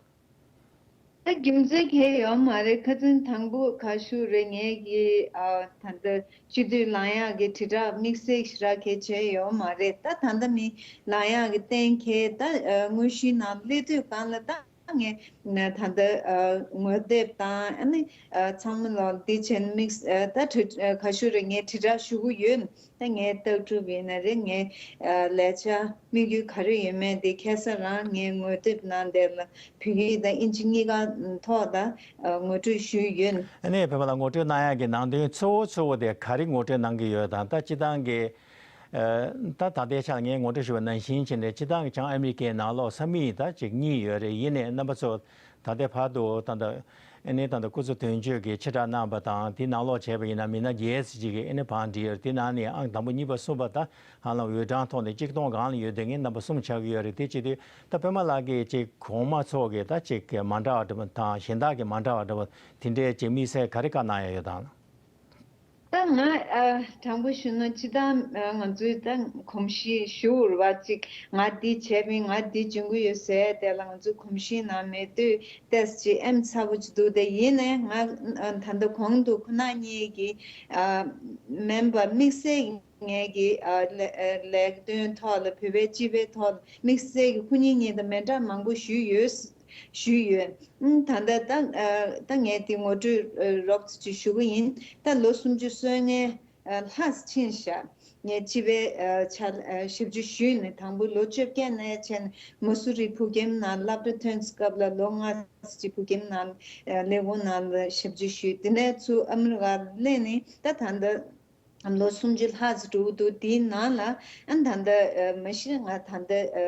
ད་རྒྱུ་མཚན་གང་ཡང་ཡོད་མ་རེད། ཁ་སང་དང་པོ་ག་ཞུ་རེད། ངས་ཀྱི་ཨ་ད་ལྟ་སྤྱི་འཐུས་ལངས་ཡག་གི་དྲིལ་བསྒྲགས་དམིགས་བསལ་ཞེ་དྲག་གང་བྱས་ཡོད་མ་རེད། ད་ད་ལྟ་མི་ལངས་ཡག་གི་གཏན་འཁེལ་ད་ཨ་དངོས་གཞིའི་ནང་སླེབས་དུས་གང་ལ་ད། ངས་ན་ད་ལྟ་ཨ་ངོ་དེབ་དང་ཨ་ནི་ཨ་ཚང་མ་ལ་འདི་བྱས་ན་དམིགས་ཨ་ད་དྲི་ཨ་ག་ཞུ་རེད། ངས་དྲིལ་བསྒྲགས་ཞུ་གི་ཡོད། ད་ངའི་ལྟ་གྲུབ་ཡིན་ན་རེད། ངའི་ཨ་ལས་འཆར་དམིགས་ཡུལ་ག་རེ་ཡོད་མེད་དེ་ཁ་སང་རང་ངའི་ངོ་དེབ་ནང་དེ་ལ་བོད་ཡིག་དང་དབྱིན་ཇི་གཉིས་ཀ་ཐོག་ད་ཨ་ངོ་སྤྲོད་ཞུས་ཡོད། ཨ་ནི་བོད་པ་ལ་ངོ་སྤྲོད་གནང་ཡག་གི་ནང་དོན་གཙོ་བོ་གཙོ་བོ་དེ་ག་རེ་ངོ་སྤྲོད་གནང་གི་ཡོད་དང་ད་སྤྱིར་བཏང་གི་ད་ད་ལྟའི་ཆར་ངས་ངོ་སྤྲོད་ཞུ་བ་ནང་བཞིན་བྱས་ནས་སྤྱིར་བཏང་གི་བྱང་ཨ་མི་རི་ཀའི་ནང་ལོགས་ས་མིག་ད་ཅིག་གཉིས་ཡོད་རེད། ཡིན་ནའི་རྣམ་པ་ཚོ་ད་ལྟའི་བར་དུ་ད་ལྟ་ཨ་ནི་ད་ལྟ་སྐུ་ཚབ་དོན་གཅོད་ཀྱིས་ཕྱིར་བསྒྲགས་གནང་བ་དང་དེའི་ནང་ལོགས་བྱས་པ་ཡིན་ན་མི་སྣ་བརྒྱད་ཙམ་ཅིག་གིས་ཨ་ནི་བང་བསྒྲིགས་ཡོད་རེད། དེ་ནང་ནས་ཨང་དང་པོ་གཉིས་པ་གསུམ་པ་ད་ཧ་ལམ་འོས་གྲངས་ཐོག་ནས་གཅིག་སྟོང་སྒང་ལ་ཡོད་དེ་ངས་རྣམ་པ་གསུམ་ཆགས་ཀྱི་ཡོད་རེད། དེ་བྱེད་དུས་ད་པད་མ་ལགས་ཀྱིས་ཅིག་གོང་མ་ཚོ་གིས་ད་ཅིག་མ་འདྲ་བ་འདྲ་བ་དང་གཞན་དག་གིས་མ་འདྲ་བ་འདྲ་བ་དེ་འདྲའི་ཅིག་དམིགས་བསལ་ག་རེ་བཀའ་གནང་ཡ་ཡོད་དང་། ད་ང་ཨ་དྲང་པོ་ཞུ་ན་སྤྱིར་བཏང་ཨ་ང་ཚོའི་ད་གོམས་གཤིས་ཞུ་བ་ཅིག་ང་འདི་བྱས་པིན་ང་འདི་འཇོན་གི་ཡོད་ཟེར་དེ་ལ་ང་ཚོའི་གོམས་གཤིས་ནང་མེད་དུས་ཏོག་ཙམ་ཅིག་ཨེམ་ཚ་པོ་ཅིག་འདུག་དེ་ཡིན་ནའི་ང་ཨ་ད་ལྟ་གོང་དུ་ཁོ་ན་གཉིས་ཀྱི་ཨ་མིན་པ་དམིགས་བསལ་ངས་ཀྱི་ཨ་ལས་ཨ་ལས་དོན་ཐོག་ལ་བོད་པའི་སྤྱི་པའི་ཐོག་ལ་དམིགས་བསལ་གྱི་ཁོ་གཉིས་གཉིས་དང་མི་འདྲ་མང་པོ་ཞུས་ཡོད། ཞུས་ཡོད། ཨང་ད་ལྟ་ད་ཨ་ད་ངས་དེ་ངོ་སྤྲོད་ཨ་རོབ་ཙམ་ཅིག་ཞུ་གི་ཡིན། ད་ལོ་སུམ་ཅུ་སོ་ལྔའི་ཨ་ལྷག་ཕྱིན་ཤག་ངས་སྤྱི་པའི་ཨ་ཆ་ཨ་ཞབས་ཕྱི་ཞུས་ནས་དང་པོ་ལོ་བཅོ་བརྒྱད་ནས་བྱས་ནས་མ་སུ་རི་བོད་ཁྱིམ་ནང་སློབ་གྲྭ་ཐོན་སྐབས་ལ་ལོ་ལྔ་ཙམ་ཅིག་བོད་ཁྱིམ་ནང་ཨ་ལས་ཁུངས་ནང་ལ་ཞབས་ཕྱི་ཞུས། དེ་ནས་ཚུར་ཨ་མི་རི་ཀར་སླེབས་ནས་ད་ད་ལྟ་ལོ་སུམ་ཅུ་ལྷག་ཙམ་འགྲོ་གི་འདུག་དེའི་ནང་ལ་ཨ་ད་ལྟ་ཨ་མ་གཞི་ང་ད་ལྟ་ཨ་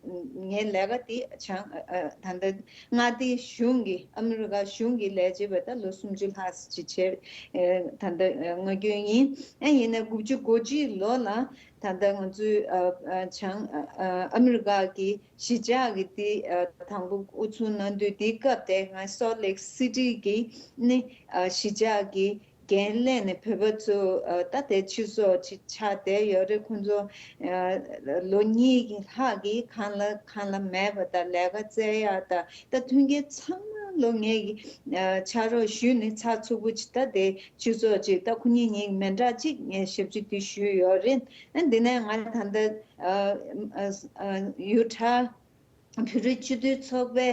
ངའི་ལས་ཀ་དེ་བྱང་ཨ་ཨ་ད་ལྟ་མངའ་སྡེ་གཞུང་གི་ཨ་མི་རི་ཀ་གཞུང་གི་ལས་བྱེད་པ་ད་ལོ་སུམ་ཅུ་ལྷག་ཙམ་ཅིག་བྱས་ཨ་ད་ལྟ་ཨ་མངའ་སྐྱོན་ཡིན། ཨ་ཡིན་ན་དགུ་བཅུ་གོ་གཅིག་ལོ་ལ་ད་ལྟ་ང་ཚོའི་ཨ་ཨ་བྱང་ཨ་ཨ་མི་རི་ཀ་གི་གཞིས་ཆགས་ཀྱི་དེ་ཨ་དང་པོ་དབུ་འཛུགས་གནང་དུས་དེའི་སྐབས་དེ་ང་སོལ་ལེག་སི་ཊི་གི་ནི་ཨ་གཞིས་ཆགས་ཀྱི་འགན་ལེན་ནས་བོད་པ་ཚོ་ཨ་ད་དེ་ཕྱི་སོག་ཅིག་ཆགས་བསྡད་ཡོད་རེད། ཁོང་ཚོ་ཨ་ལོ་གཉིས་ཀྱི་ལྷག་གི་གང་ལ་གང་ལ་མེད་པ་དང་ལས་ཀ་བཙལ་ཡག་དང་ད་མཐུན་རྐྱེན་ཚང་མ་ལོ་ངེད་ཀྱི་ཨ་ཕྱག་རོགས་ཞུས་ནས་ཚགས་ཚུད་པོ་ཅིག་ད་དེ་ཕྱི་སོག་ཅིག་ད་ཁོ་གཉིས་གཉིས་མི་འདྲ་ཅིག་ངས་ཞབས་ཕྱི་དེ་ཞུས་ཡོད་རེད། ཨ་འདི་ནས་ང་ད་ལྟ་ཨ་ཨ་ཨ་ཡུ་ཊ་བོད་རིགས་སྤྱི་མཐུན་ཚོགས་པའི་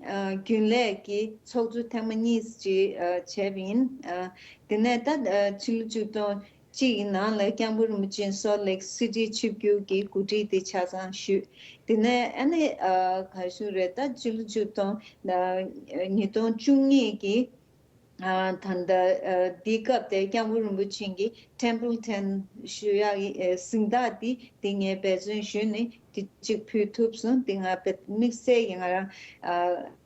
ཨ་རྒྱུན་ལས་ཀྱི་ཚོགས་གཙོ་ཐེངས་མ་གཉིས་ཅིག་ཨ་བྱས་པ་ཡིན། ཨ་དེ་ནས་ད་ཨ་ཕྱི་ལོ་ཆིག་སྟོང་གཅིག་གི་ནང་ལ་སྐྱབས་མགོན་རིན་པོ་ཆེ་སོལ་ལེག་སི་ཊི་ཆིབས་བསྒྱུར་གྱི་གོ་སྒྲིག་དེ་ཆ་ཚང་ཞུས། དེ་ནས་ཨ་ནི་ཨ་ག་ཞུ་རེད། ད་ཕྱི་ལོ་ཆིག་སྟོང་ཨ་ཉིས་སྟོང་བཅུ་གཉིས་ཀྱི་ཨ་ད་ལྟ་ཨ་འདི་སྐབས་དེ་སྐྱབས་མགོན་རིན་པོ་ཆེ་གིས་ཊེམ་པལ་ཊོན་ཞུ་ཡག་གི་ཨ་གཟེངས་རྟགས་འདི་འདི་ངས་འབད་བརྩོན་ཞུས་ནས་འདི་གཅིག་ཕུལ་ཐུབ་སོང་། འདི་ང་དཔེ་དམིགས་བསལ་གྱི་ང་རང་ཨ་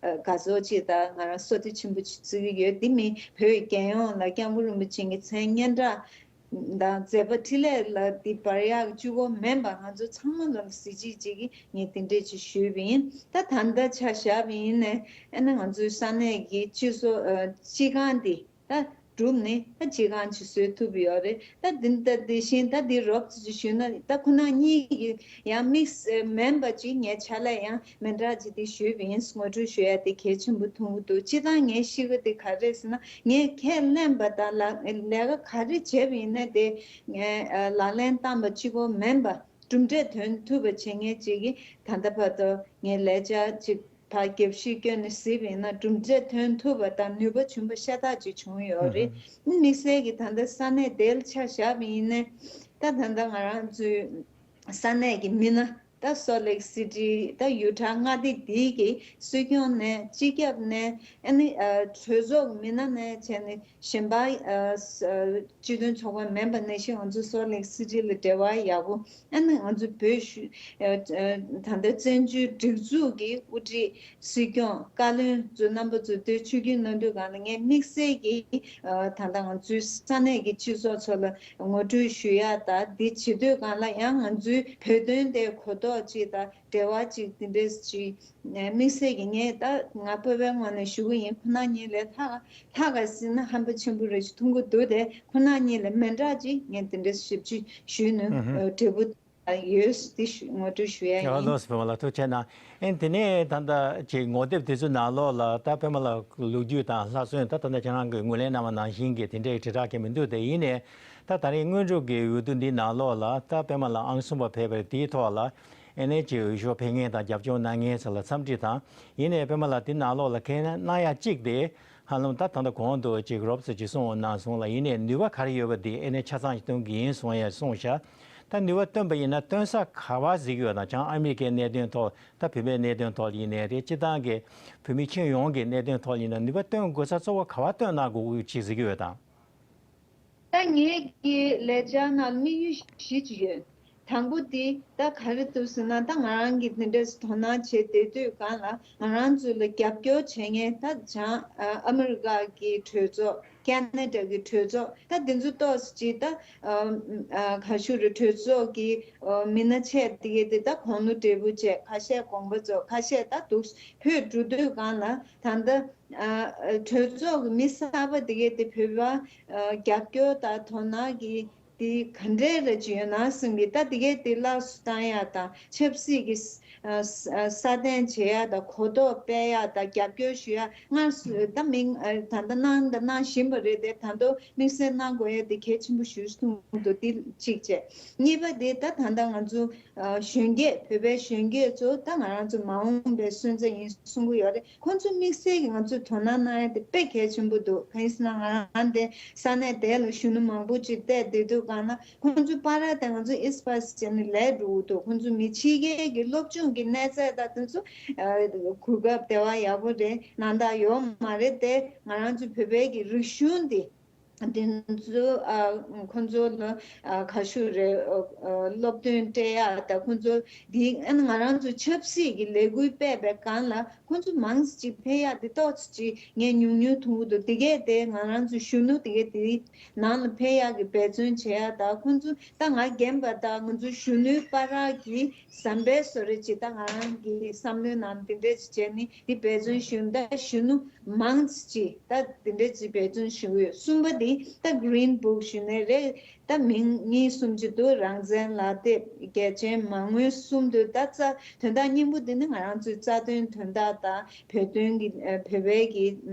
ཨ་དགའ་ཚོར་ཅིག་དང་ང་རང་བསོད་བདེ་ཆེན་པོ་ཅིག་བརྩི་གི་ཡོད། འདི་མིན་བོད་རྒྱལ་ཡོངས་ལ་སྐྱབས་མགོན་རིན་པོ་ཆེ་གི་མཚན་སྙན་གྲགས་དང་མཛད་པ་འཕྲིན་ལས་ལ་འདི་འབར་ཡག་གཅིག་པོ་མིན་པ་ང་ཚོ་ཚང་མ་ལ་གཟི་བརྗིད་ཅིག་གི་ངས་དེ་འདྲས་ཅིག་ཞུས་པ་ཡིན། ད་ད་ལྟ་ཆ་བཞག་པ་ཡིན་ནའི་ཨ་ནི་ང་ཚོའི་ས་གནས་ཀྱི་སྤྱི་ཚོགས་ཨ་སྤྱི་ཁང་འདི་ད་གྲུབ་ནས་ད་སྤྱི་ཁང་ཅིག་བཟོས་ཐུབ་ཡོད་རེད། ད་འདི་ད་དེ་བཞིན་ད་འདི་རོབ་ཙམ་ཅིག་ཞུས་ན་ད་ཁོ་ན་གཉིས་ཀྱི་ཡང་དམིགས་བསལ་མིན་པ་ཅིག་ངས་ཕྱག་ལས་ཡང་མི་འདྲ་ཅིག་འདི་ཞུས་པ་ཡིན། ངོ་སྤྲོད་ཞུ་ཡ་དེ་གལ་ཆེན་པོ་མཐོང་གི་འདུག་སྤྱིར་བཏང་ངའི་གཤིས་ཀ་དེ་ག་རེ་རེད་ཟེར་ན་ངས་ཁས་ལེན་པ་དང་ལ་ལས་ཀ་ག་རེ་བྱས་པ་ཡིན་ན་དེ་ངས་ཨ་ལག་ལེན་བསྟར་བ་གཅིག་པོ་མིན་པ། གྲུབ་འབྲས་ཐོན་ཐུབ་པ་བྱེད་མཁན་ཅིག་གིས་ད་ལྟ་བར་དུ་ངས་ལས་འཆར་ཅིག་ཕར་རྒྱབ་བཤིག་བསྐྱོན་ནས་གཟིགས་པ་ཡིན་ན་གྲུབ་འབྲས་ཐོན་ཐུབ་པ་དང་ནུས་པ་བྱུང་པ་ཤ་སྟག་ཅིག་བྱུང་ཡོད་རེད། དམིགས་བསལ་གྱི་ད་ལྟ་ས་གནས་དེ་ལ་ཆ་བཞག་པ་ཡིན་ན་ད་ད་ལྟ་ང་རང་ཚོའི་ས་གནས་ཀྱི་མི་སྣ། ད་སོལ་ལེག་སི་ཊི་ད་ཡུ་ཊ་མངའ་སྡེ་འདི་གི་སྲིད་སྐྱོང་ནས་སྤྱི་ཁྱབ་ནས་ཨ་ནི་ཨ་གྲོས་ཚོགས་མི་སྣ་ནས་བྱས་ནས་གཞན་པ་ཨ་ཨ་སྤྱི་མཐུན་ཚོགས་པ་མིན་པ་ནང་བཞིན་ང་ཚོ་སོལ་ལེག་སི་ཊི་ལ་འབྲེལ་བ་ཡག་པོ་ཨ་ནི་ང་ཚོ་བོད་ཨ་ཨ་ད་ལྟ་བཙན་བྱོལ་སྒྲིག་འཛུགས་ཀྱི་དབུ་ཁྲིད་སྲིད་སྐྱོང་བཀའ་བློན་ཚོ་རྣམ་པ་ཚོ་དེ་ཆིབས་བསྒྱུར་གནང་དུས་གང་ལ་ངས་དམིགས་བསལ་གྱི་ཨ་ད་ལྟ་ང་ཚོའི་ས་གནས་ཀྱི་སྤྱི་ཚོགས་ཚོ་ལ་ངོ་སྤྲོད་ཞུ་ཡག་དང་འདི་བྱེད་དུས་གང་ལ་ཡང་ང་ཚོའི་བོད་དོན་དེ་གོ་རྟོགས་ཅིག་དང་འབྲེལ་བ་ཅིག་འདི་འདྲས་ཅིག་དམིགས་བསལ་གྱི་ངས་ད་ང་བོད་པའི་ངོས་ནས་ཞུ་གི་ཡིན། ཁོ་ན་གཉིས་ལས་ལྷག་ལྷག་ག་ཟེར་ན་ཧམ་པ་ཆེན་པོ་རེ་ཞིག་མཐོང་གི་འདུག་དེ་ཁོ་ན་གཉིས་ལས་མི་འདྲ་ཅིག་ངས་འདི་འདྲས་ཞིབ་ཅིག་ཞུས་ནས་འབྲས་བུ་ཡོད་འདི་ངོ་སྤྲོད་ཞུ་ཡ་ཡིན། ལགས་སོ། པད་མ་ལགས་ཐུགས་རྗེ་གནང་། ཨེ་དེ་ནས་ད་ལྟ་ཅིག་ངོ་དེབ་དེ་ཚོའི་ནང་ལོགས་ལ་ད་པད་མ་ལགས་ལོ་རྒྱུས་དང་ལྷག་སོན་ད་ད་ལྟ་ཁྱེད་རང་གིས་ངོས་ལེན་གནང་བ་ནང་བཞིན་གྱི་དེ་འདྲའི་དྲིལ་བསྒྲགས་ཀྱི་མི་འདུག་དེ་ཡིན་ནའི་ད་ད་རེས་སྔོན་འཇུག་གི་འོས་བསྡུ་འདིའི་ནང་ལོགས་ལ་ད་པད་མ་ལགས་ཨང་གསུམ་པ་ཕེབས་པ་རེད། དེའི་ཐོག་ལ་ཨེ་ནས་ཅིག་འོས་ཤོག་འཕེན་མཁན་དང་རྒྱབ་སྐྱོར་གནང་མཁན་ཚོ་ལ་འཚམས་འདྲི་དང་། ཡིན་ནའི་པད་མ་ལགས་དེ་ནང་ལོགས་ལ་ཁས་ལེན་གནང་ཡ་གཅིག་དེ་ཧ་ལམ་ད་ད་ལྟ་གོང་དུ་ཅིག་རོབ་ཙམ་ཅིག་གསུངས་གནང་སོང་ལ། ཡིན་ནའི་ནུས་པ་ག་རེ་ཡོད་པ་དེ་ཨེ་ནས་ཆ་ཚང་ཞིག་སྟོན་གྱི་ཡིན་གསུངས་ཡ་གསུངས་ཤག་ད་ནུས་པ་བཏོན་པ་ཡིན་ན་བཏོན་ས་ག་པར་གཟིགས་ཡོད་དང་། བྱང་ཨ་མི་རི་ཀའི་གནད་དོན་ཐོག་ད་བོད་པའི་གནད་དོན་ཐོག་ཡིན་ནའི་རེད། སྤྱི་བཏང་གི་བོད་མི་ཁྱོན་ཡོངས་ཀྱི་གནད་དོན་ཐོག་ཡིན་ན་ནུས་པ་བཏོན་དགོས་ས་གཙོ་བོ་ག་པར་བཏོན་གནང་དགོས་ཀྱི་ཅིག་གཟིགས་ཀྱི་ཡོད་དང་། ད་ངེད་ཀྱི་ལས་འཆར་ནང་དམིགས་ཡུལ་བཞི་ཅིག་ཡོད། དང་པོ་དེ་ད་ག་རེ་འདུག་ཟེར་ན་ད་ང་རང་གིས་དེ་འདྲས་དོ་སྣང་བྱེད་བསྡད་དུས་སྒང་ལ་ང་རང་ཚོ་ལ་རྒྱབ་སྐྱོར་བྱེད་མཁན་ད་བྱང་ཨ་ཨ་མི་རི་ཀ་གི་གྲོས་ཚོགས། ཁེ་ན་ཌ་གི་གྲོས་ཚོགས་ད་དེ་ཚོ་ཏོག་ཙམ་ཅིག་ད་ཨ་ཨ་ག་ཞུ་རེད། གྲོས་ཚོགས་ཀྱི་ཨ་མི་སྣ་ཆེ་དེ་གས་དེ་ད་དགུང་ལོ་བགྲེས་པོ་བྱས། ཁ་ཤས་དགོངས་པ་རྫོགས། ཁ་ཤས་ད་འདུག་བོད་འགྲོ་དུས་སྒང་ལ་ད་ལྟ་ཨ་གྲོས་ཚོགས་ཀྱི་མི་གསར་པ་དེ་གས་དེ་བོད་པ་ཨ་རྒྱབ་སྐྱོར་དང་དོ་སྣང་གི་དེ་ག་འདྲས་རེ་ཅིག་ཡོད་ན་བསམ་གི། ད་དེ་གས་དེ་ལག་སུ་བཏང་ཡག་དང་ཆབ་སྲིད་ཀྱི་ཨ་ཨ་སྲ་བརྟན་བྱེད་ཡག་དང་གོ་རྟོགས་སྤེལ་ཡག་དང་རྒྱབ་སྐྱོར་ཞུ་ཡག་སྔར་སུ་ད་མིང་ཨ་ད་ལྟ་གནང་དང་གནང་བཞིན་པ་རེད་དེ། ད་དུང་དམིགས་བསལ་གནང་དགོས་ཡག་དེ་གལ་ཆེན་པོ་ཞིག་མཐོང་འདུག་དེ་གཅིག་བྱས། གཉིས་པ་དེ་ད་ད་ལྟ་ང་ཚོ་ཨ་གཞོན་སྐྱེས། བོད་པའི་གཞོན་སྐྱེས་ཚོ་ད་ང་རང་ཚོ་མ་འོངས་པའི་སོན་རྩ་ཡིན་གསུང་གི་ཡོད་རེད། ཁོང་ཚོ་དམིགས་བསལ་གྱིས་ང་ཚོས་དོ་སྣང་གནང་ཡ་དེ་དཔེ་གལ་ཆེན་པོ་འདུག་གང་ཡིན་ཟེར་ན་ང་རང་དེ་ས་གནས་དེ་ལ་གཞོན་ནུ་མང་པོ་ཅིག་བལྟས་བསྡད་དུས་སྒང་ལ་ཁོང་ཚོ་པར་དེ་ང་ཚོ་ཨིས་པ་སི་བྱས་ནས་ལས་འགྲོ་གི་འདུག་ཁོང་ཚོ་མི་ཕྱི་རྒྱལ་གྱི་སློབ་སྦྱོང་གི་གནས་ཚད་དང་དེ་ཚོ་ཨ་གོ་སྐབས་དེ་བ་ཡག་པོ་རེད་གནང་། ད་ཡོད་མ་རེད་དེ་ང་རང་ཚོ་བོད་པའི་གི་རིག་གཞུང་དེ། དེ་ཚོ་ཨ་ཁོང་ཚོ་ལ་ཨ་ག་ཞུ་རེད། ཨ་ཨ་སློབ་སྟོན་སྤྲད་ཡག་དང་ཁོང་ཚོ་འདི་ཨ་ནི་ང་རང་ཚོ་ཆབ་སྲིད་ཀྱི་ལས་འགུལ་སྤེལ་བའི་སྒང་ལ་ཁོང་ཚོ་མང་ཙམ་ཅིག་ཕེབས་ཡག་འདི་ཏོག་ཙམ་ཅིག་ངས་ཉུང་ཉུང་མཐོང་གི་འདུག་དེ་གས་དེ་ང་རང་ཚོ་གཞོན་ནུ་དེ་གས་དེའི་ནང་ལ་ཕེབས་ཡག་གི་འབད་བརྩོན་བྱེད་ཡག་དང་ཁོང་ཚོ་ད་ང་རྒན་པ་དང་ང་ཚོ་གཞོན་ནུའི་བར་གྱི་ཟམ་པའི་བཟོ་རེ་ཅིག་ད་ང་རང་གི་བསམ་བློའི་ནང་འདི་འདྲས་ཅིག་བྱས་ནས་འདི་འབད་བརྩོན་ཞུ། ད་གཞོན་ནུ་མང་ཙམ་ཅིག་ད་འདི་འདྲས་ཅིག་འབད་བརྩོན་ཞུ་གི་ཡོད། གསུམ་པ་འདི་ད་Green Book་ཞུ་ནས་རེད། ད་མིང་གཉིས་གསུམ་ཅིག་འདུག་རང་བཙན་ལག་དེབ། རྒྱལ་ཆེན་མ་དངུལ་གསུམ་འདུག་ད་རྩ་དོན་དག་སྙིང་པོ་འདི་ནི་ང་རང་ཚོའི་རྩ་དོན་དོན་དག་དང་བོད་དོན་གྱི་ཨ་བོད་པའི་གི་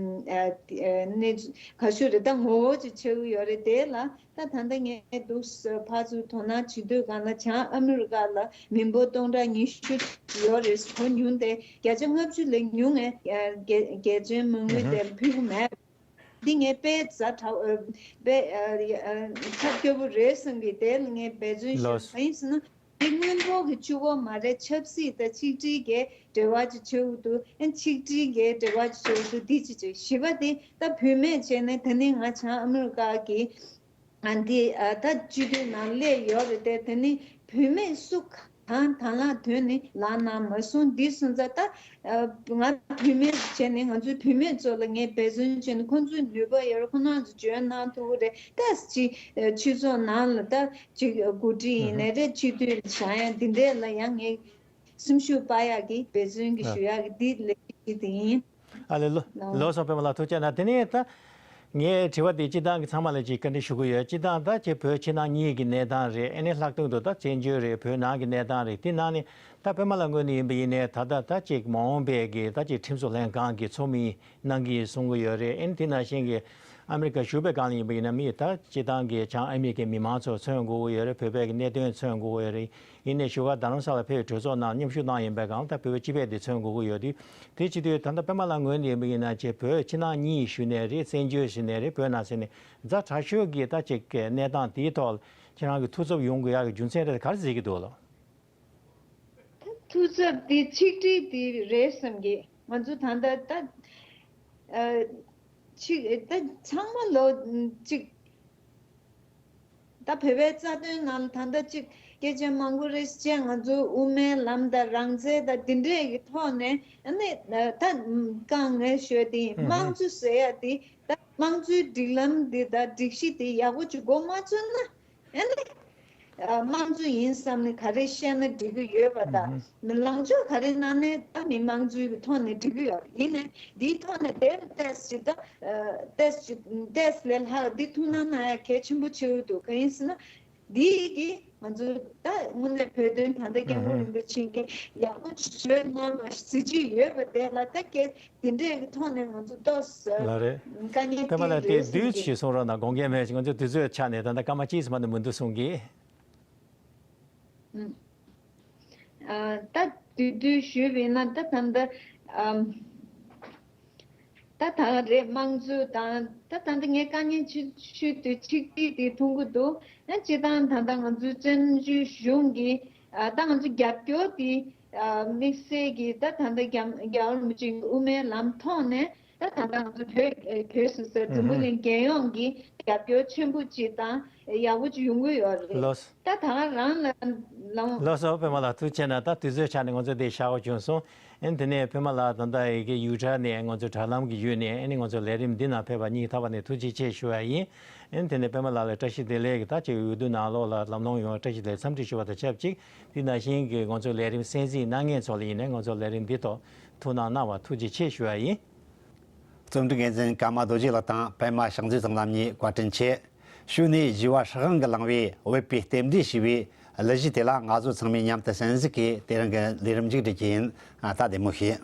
ཨ་ཨ་གནས་ཚུལ་ག་ཞུ་རེད། ད་ངོ་བོ་ཅིག་ཆགས་ཀྱི་ཡོད་རེད། དེ་ལ་ད་ད་ལྟ་ངས་འདུག་ཕར་ཚུར་དོ་སྣང་བྱེད་དུས་སྒང་ལ་བྱང་ཨ་མི་རི་ཀ་ལ་མི་འབོར་སྟོང་ཕྲག་ཉི་ཤུ་ཡོད་རེད། གོ་མྱོང་དེ་བརྒྱ་ཆ་ལྔ་བཅུ་ལས་ཉུང་ངས་རྒྱལ་རྒྱལ་ཆེན་མ་དངུལ་དེ་ལ་ཕུལ་གྱི་མེད། འདི་ངས་དཔེ་ཛ་དྲག་དཔེ་ཚབས་སྐྱོ་པོ་རེད་བསམ་གི། དེ་ལ་ངས་འབད་བརྩོན་ཞུ། གང་ཡིན་ཟེར་ན་འདི་དངུལ་འབོར་གྱི་གཅིག་པོ་མ་རེད། ཆབ་སྲིད་དང་ཆིག་སྒྲིལ་གྱི་འབྲེལ་བ་ཅིག་ཆགས་ཀྱི་འདུག་ཨ་ཆིག་སྒྲིལ་གྱི་འབྲེལ་བ་ཅིག་ཆགས་ཀྱི་འདུག་འདི་གཅིག་བྱས། བཞི་པ་དེ་ད་བུད་མེད་བྱས་ནས་ད་ནི་ང་བྱང་ཨ་མི་རི་ཀ་གི་ཨ་འདི་ཨ་ད་སྤྱི་འཐུས་ནང་སླེབས་ཡོད་རེད་དེ། ད་ནི་བུད་མེད་སུ་གང་དང་བླངས་དོན་ནི་ལག་ན་མ་སོང་། འདི་སོང་ཙང་ད་ང་བུད་མེད་བྱས་ནས་ང་ཚོའི་བུད་མེད་ཚོ་ལ་ངས་འབད་བརྩོན་བྱས་ནས་ཁོང་ཚོའི་ནུས་པ་ཡོད་རེད། ཁོང་རྣམ་ཚོ་འཇོན་གནང་ཐུབ་ཀྱི་རེད། ད་ཅིག་སྤྱི་ཚོགས་ནང་ལ་ད་ཅིག་འགོ་ཁྲིད་ཡིན་ནའི་རེད། སྤྱི་འཐུས་ལ་བཞེངས་ཡ་འདི་འདྲས་ལ་ཡང་ངས་སེམས་ཤུགས་སྤར་ཡག་གི་འབད་བརྩོན་གྱི་ཞུ་ཡག་གི་འདི་ལས་གཞི་དེ་ཡིན། ཨ་ལེ་ལོ། ལོ་སོང་པད་མ་ལགས་ཐུགས་རྗེ་གནང་། དེ་ནས་ད་ངའི་དྲི་བ་དེ་སྤྱིར་བཏང་གི་ཚང་མ་ལ་ཅིག་བཀའ་འདྲི་ཞུ་གི་ཡོད། སྤྱིར་བཏང་ད་ཅིག་བོད་ཕྱི་ནང་གཉིས་ཀྱི་གནས་སྟངས་རེད། ཨ་ནི་ལྷག་དོན་དུ་ད་བཙན་བྱོལ་རེད། བོད་ནང་གི་གནས་སྟངས་རེད། དེ་ནང་ནས་ད་པད་མ་ལགས་ངོས་ནས་ཡིན་པ་ཡིན་ནའི་ད་ལྟ་ད་ཅིག་མ་འོངས་པའི་གི་ད་ཅིག་ཁྲིམས་བཟོ་ལྷན་ཁང་གི་ཚོགས་མི་གནང་གི་ཡིན་གསུང་གི་ཡོད་རེད། ཨ་ནི་དེ་ནང་བཞིན་གྱི་ ཨ་མི་རི་ཀ་བཞུགས་པའི་སྒང་ལ་ཡིན་པ་ཡིན་ན་མི་ད་སྤྱི་བཏང་གི་བྱང་ཨ་མི་རི་ཀའི་མི་མང་ཚོ་མཚོན་དགོས་ཀྱི་ཡོད་རེད། བོད་པའི་གི་གནད་དོན་མཚོན་དགོས་ཀྱི་ཡོད་རེད། ཡིན་ནའི་བཞུགས་སྒར་རྡ་རམ་ས་ལ་ཕེབས་གྲོས་ཚོགས་ནང་མཉམ་ཞུགས་གནང་ཡིན་པའི་སྒང་ལ་ད་བོད་པའི་སྤྱི་པའི་དེ་མཚོན་དགོས་ཀྱི་ཡོད་དུས། དེ་བྱེད་དུས་ད་ལྟ་པད་མ་ལགས་ངོས་ནས་ཡིན་པ་ཡིན་ན་ཅེ་བོད་ཕྱི་ནང་གཉིས་ཞུས་ནའི་རེད། བཙན་བྱོལ་ཞུས་ནའི་རེད། བོད་ནང་ཟེར་ནས་ཛ་དྲག་ཤོས་ཀྱི་ད་ཅིག་གི་གནས་སྟངས་དེའི་ཐོག་ལ་ཁྱེད་རང་གི་ཐུགས་འཚབ་ཡོང་དགོས་ཡག་གི་རྒྱུ་མཚན་རེད། ག་རེ་གཟིགས་ཀྱི་འདུག་ལགས། ད་ཐུགས་འཚབ་དེ་ཆིག་སྒྲིལ་དེ་རེད་བསམ་གི། ང་ཚོ་ད་ལྟ་ད་ཨ་ཆིག་ད་ཚང་མ་ལོ་གཅིག་ད་བོད་པའི་རྩ་དོན་ནང་ད་ལྟ་གཅིག་སྐད་ཆ་མང་པོ་རེ་བཤད། ང་ཚོ་དབུ་མའི་ལམ་དང་རང་བཙན་དང་འདི་འདྲས་ཀྱི་ཐོག་ནས་ཨ་ནི་ད་དཀའ་ངལ་ཤོད་དེ་ཡིན། དམངས་གཙོ་ཟེར་ཡ་དེ་ད་དམངས་གཙོའི་སྒྲིག་ལམ་འདི་དང་སྒྲིག་གཞི་དེ་ཡག་པོ་ཅིག་འགོ་མ་ཚུགས་ན། ཨ་ནི། ཨ་དམངས་གཙོ་ཡིན་བསམ་ནས་ག་རེ་བཤད་ན་འགྲིག་གི་ཡོད་པ་དང་། ཨུ་ཧུ། མི་ལངས་ཕྱོགས་ག་རེ་གནང་ནའི་ད་མི་དམངས་གཙོའི་གི་ཐོག་ནས་འགྲིག་གི་ཡོད། ཡིན་ནའི་འདིའི་ཐོག་ནས་དེར་ཏོག་ཙམ་ད་ཨ་ཏོག་ཙམ་ཏོག་ཙམ་ལས་ལྷག་འདི་ཐུགས་སྣང་གནང་ཡ་གལ་ཆེན་པོ་ཆེ་བོ་འདུག་གང་ཡིན་ཟེར་ན། འདི་གི་ང་ཚོ་ད་དངོས་གནས་བོད་དོན་ད་ལྟ་སྐྱབས་མགོན་ཨུ་ཧུ། རིན་པོ་ཆེ་གིས་ཡག་པོ་བཟོས་གནང་བ་གཟི་བརྗིད་ཡོད་པ་དེ་ལ་ད་སྐད། དེ་འདྲའི་གི་ཐོག་ནས་ང་ཚོ་ཏོག་ཙམ་ལགས་རེད། དཀའ་ངལ་པད་མ་ལགས་དེ་རེད་བསམ་དུས་གི། ཅིག་གསུང་རོགས་གནང་། དགོངས་འགལ་མེད་ཅིག་ང་ཚོ་དུས་ཚོད་ཆ་ནས་ད་ལྟ་སྐར་མ་གཅིག་ཙམ་མ་གཏོགས་མི་འདུག་གསུང་གི། ཨ་ད་དུས་དུས་ཞུས་པ་ཡིན་ན་ད་ད་ལྟ་ཨམ་ད་ད་རེད། དམངས་གཙོ་དང་ད་ད་ལྟ་ངས་དཀའ་ངལ་ཆེ་ཤོས་དེ་ཆིག་སྒྲིལ་དེ་མཐོང་གི་འདུག་ཨ་སྤྱིར་བཏང་ད་ལྟ་ང་ཚོའི་བཙན་བྱོལ་གཞུང་གི་ཨ་ད་ང་ཚོ་རྒྱབ་སྐྱོར་དེ་ཨ་དམིགས་བསལ་གྱི་ད་ད་ལྟ་རྒྱ་རྒྱལ་བ་རིན་པོ་ཆེ་གི་དབུ་མའི་ལམ་ཐོག་ནས་ད་ད་ལྟ་ང་ཚོ་བོད་བོད་ཟེར་ས་འཛམ་བུ་གླིང་རྒྱལ་ཡོངས་ཀྱི་རྒྱབ་སྐྱོར་ཆེན་པོ་ཅིག་དང་ཡག་པོ་ཅིག་ཡོང་གི་ཡོད་རེད། ལགས། ད་ད་ག་རང་ལ་ལམ། ལགས་སོ། པད་མ་ལགས་ཐུགས་རྗེ་ཆེ་གནང་། ད་དུས་ཚོད་ཆ་ནས་ང་ཚོ་འདི་ཞག་པོ་བྱུང་སོང་། ཨེ་དེ་ནས་པད་མ་ལགས་ད་ལྟ་ཡི་གེ་ཡུ་ཊར་ནས་ང་ཚོ་དྲ་ལམ་གྱི་བརྒྱུད་ནས་ཨེ་ནི་ང་ཚོ་ལས་རིམ་འདི་ནང་ཕེབས་པ་སྙིང་ཐག་པ་ནས་ཐུགས་རྗེ་ཆེ་ཞུ་བ་ཡིན། ཨེ་དེ་ནས་པད་མ་ལགས་ལ་བཀྲ་ཤིས་བདེ་ལེགས་ཀྱི་ད་ཅིག་འོས་བསྡུ་ནང་ལོགས་ལ་ལམ་ལྷོང་ཡོང་བའི་བཀྲ་ཤིས་བདེ་ལེགས་འཚམས་འདྲི་ཞུ་བ་དང་ཆབས་ཅིག་དེ་ནང་བཞིན་གྱི་ང་ཚོ་ལས་རིམ་གསན་གཟིགས་གནང་མཁན་ཚོ་ལ་ཡིན་ནའི་ང་ཚོ་ལས་རིམ་འདི་ཐོག་ཐུགས་སྣང་གནང་བ་ཐུགས་རྗེ་ཆེ་ཞུ་བ་ཡིན། རྩོམ་སྒྲིག་འགན་འཛིན་ཀརྨ་རྡོ་རྗེ་ལགས་དང་པད་མ་ཞག་མཛེས་ཚང་ལམ་གཉིས་བཀའ་དྲིན་ཆེ། ཞུ་ནས་ཞི་བ་སྲིད་དབང་གིས་བླངས་པའི་བོད་པའི་རྟེན་འབྲེལ་ཞེས་པའི་གླུ་གཞས་དེ་ལ་ང་ཚོ་ཚང་མས་མཉམ་དུ་གསན་གཟིགས་ཀྱིས་དེ་རིང་གི་ལས་རིམ་མཇུག་སྒྲིལ་གྱི་ཡིན། ད་བདེ་མོ་བྱོས།